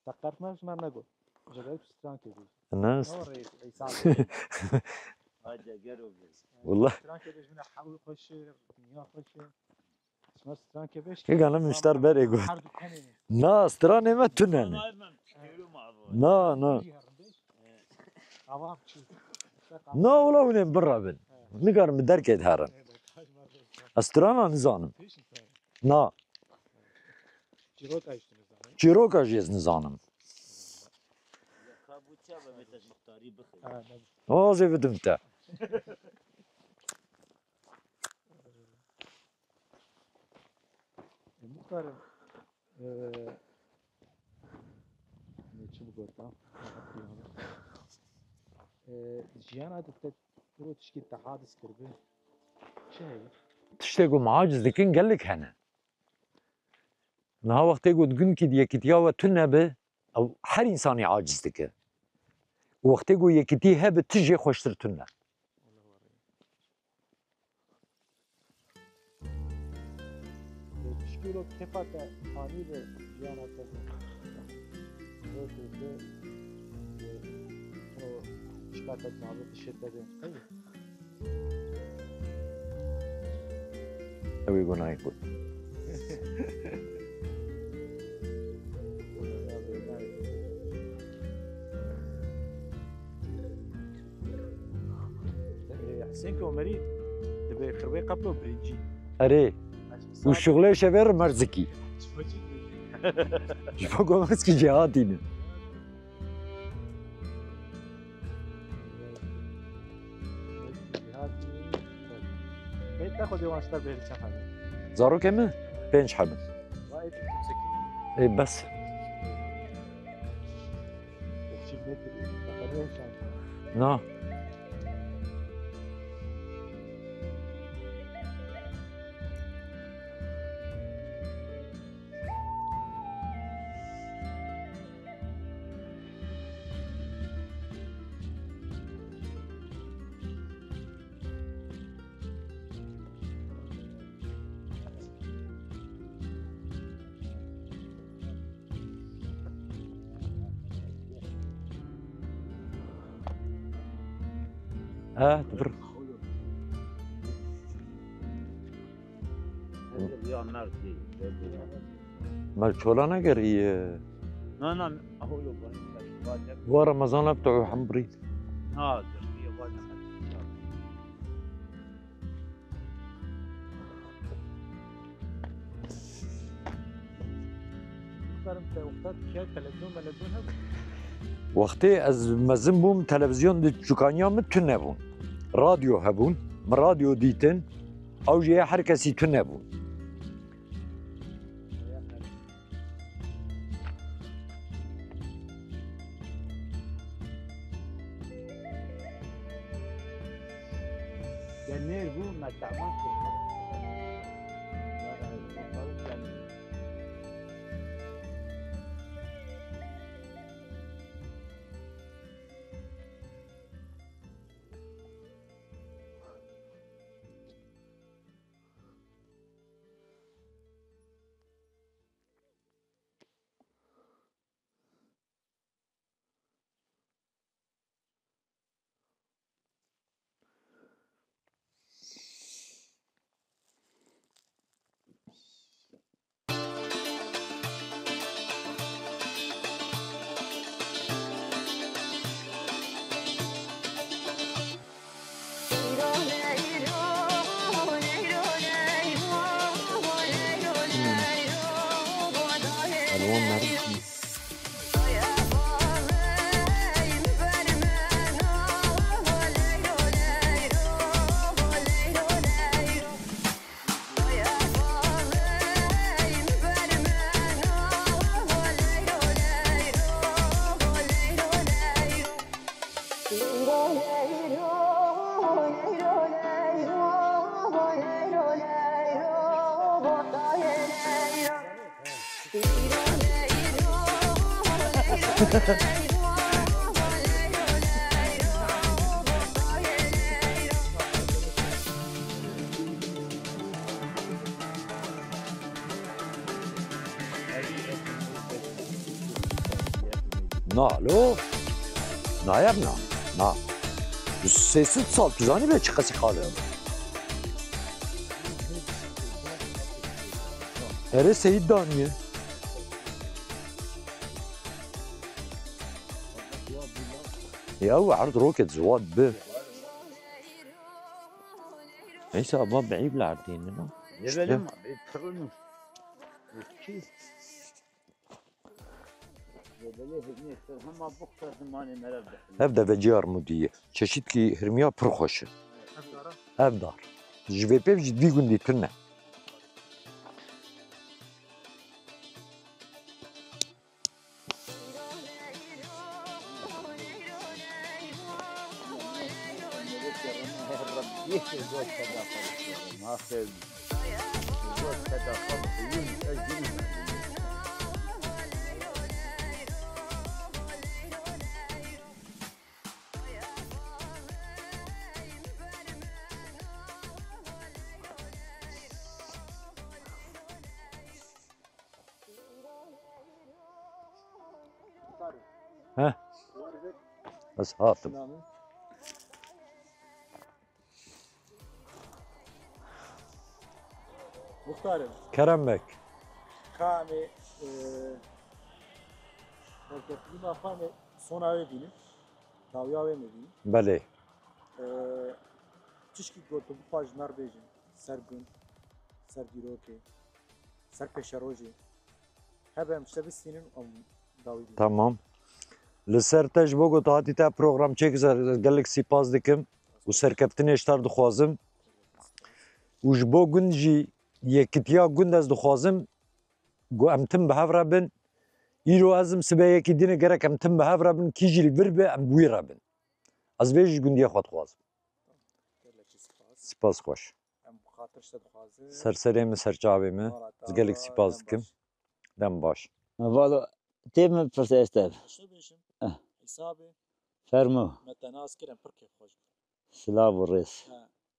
Te qert me ji me re negot. Ji ber strankê bû. Ne? Ne o reis, reis abi. Hadi gel o bir. Wallah. Strankê bêj min hewl xweş e, dinya xweş e. Ji me strankê bêj. Kê gana min ji te re berê got. Her du tenê ne. Na, stranê me tune ne. Na, na. Tamam, çi? Na, wala hûn ê birevin. Nikarin bi derkê de herin. Ez strana nizanim. Na. Çîroka jî tu nizanî? Çîroka jî ez nizanim. Ha, ne. Azê bidim te. E, muxtarım, e, ne çi bigota? E, jiyana de te piro tişkî te hadis kirbi? Çi heye? Tiştê ku me aciz dikin gelek hene. Niha wextê ku di gundkî di yekîtiya we tune be, ew her însanî aciz dike. Û wextê ku yekîtî hebe, tu jê xweştir tune. Pişkî wilo kefa te anî be jiyana te. Wê ku te, e, o pişka te navê dişê te be. Ew ê gunahê xwe. Hesên ki Omerî dibe xirbê qeplo birincî. Erê. Û şuxlê şevê re merzikî. Ji bo ku merzikî jêhatî ne. Zarokê min pênc heb in. Ê, bes. Na. Ha, dur. Ya, mersi. Mer çola negerî. Na, na, holo bani. Wa Remezan hep tu hembrî. Ha, dur, ya, wa ne. Wextê ez mezin bûm, televîzyon di çûkaniya min tune bûn. Radyo hebûn, min radyo dîtin, ew jî her kesî tune bûn. Te nêr bû, me teman kir. Na, lo? Nayem na. Na. Sê sed sal, tu zanî be çi qesî qal in. Erê Seyîd daniye. Ya ew erd roket ziwat bi. Neyse, ama beyî bile erdînin. Ne bileyim, bir pırını. Ki? Ev deveciya armudî ye. Çeşîtkî hirmiya pir xweş e. Ev dar. Ji vê pêv jî vî gundî tune. Yekê zor fedakarlık yapıyorum. Aferin. Zor fedakarlık. Yunus Özgür'ün. He? Ez hatim. Muxtarım. Kerem bek. Ka em ê, e, serkeftinî ma xwe em ê sona wê bînin. Dawiya wê me bînin. Belê. E, tişkî ku tu bixwaz ji me re bêjin. Ser gund, ser dîrokê, ser pêşerojê. Hebe em tişte bistînin, em dawî bînin. Tamam. Li ser te ji bo ku tu hatî te program çêkir, ez gelek sîpas dikim û serkeftinê ji te re dixwazim. Û ji bo gund jî, yekitiya gund ez dixwazim ku em tim bi hev re bin. Îro ez im, sibe yekî dîne gerek em tim bi hev re bin, kî jî li vir be, em bi wî re bin. Ez vê jî ji gundiyê xwe dixwazim. Gelekî spas. Spas xweş. Em xatir ji te dixwazin. Ser serê min, ser çavê min. Mala te Ez gelek ava, spas dem dikim. Baş. Dem baş. Valo, tê min pirsê ez te. Şo bêjim. Eh. Hesabê. Fermo. Me te nas kir, em pir kêfxweş bûn. Silav û rêz. He,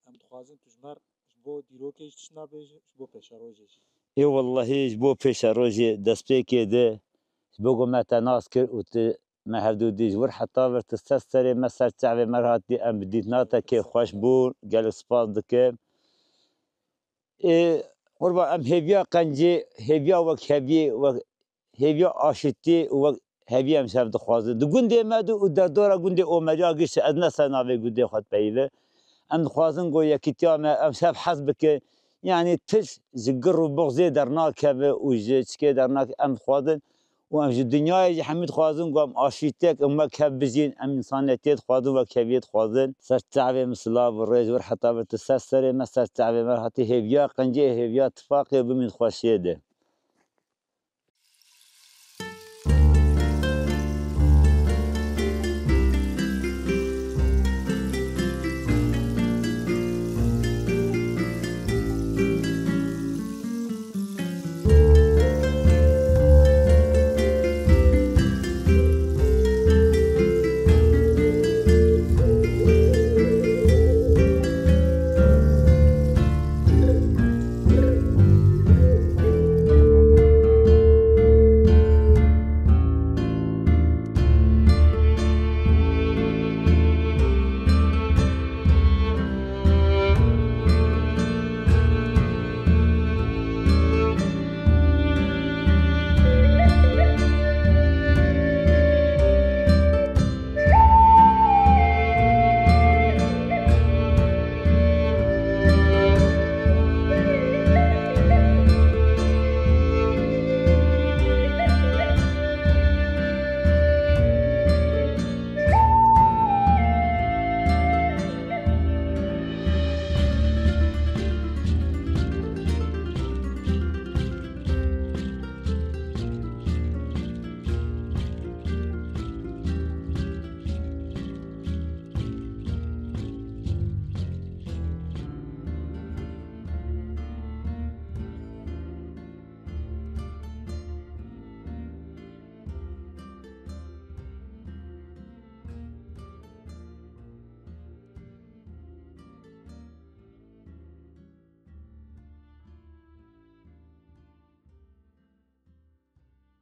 em dixwazin tu ji me re ji bo dîrokê jî tişt nabêjî, ji bo pêşerojê jî. Ê wellehî ji bo pêşerojê destpêkê de ji bo ku me te nas kir û tu me hevdû dî ji wir heta vir tu ser serê me ser çavê me re hatî em bi dîtina te kêfxweş bûn. Gelek spas dikim. Ê, qurban em hêviya qencê, hêviya wekheviyê, wek, hêviya aşitiyê û wek heviyê em ji hev dixwazin. Di gundê me de û derdora gundê Omeriya gişt ez ne ser navê gundê xwe dipeyive. Em dixwazin ku yekîtiya me em ji hev hez bikin. Yanî tişt ji gir û boxzê dernakeve û ji çikê dernakeve em dixwazin. Û em ji dinyayê jî hemî dixwazin ku em aşîtek, em wek hev bijîn, em însanetiyê dixwazin, wekheviyê dixwazin. Ser çavê min silav û rêz wir heta vir tu ser serê me, ser çavê me hatî hêviya qencê, hêviya tifaqê û bimîn xweşiyê de.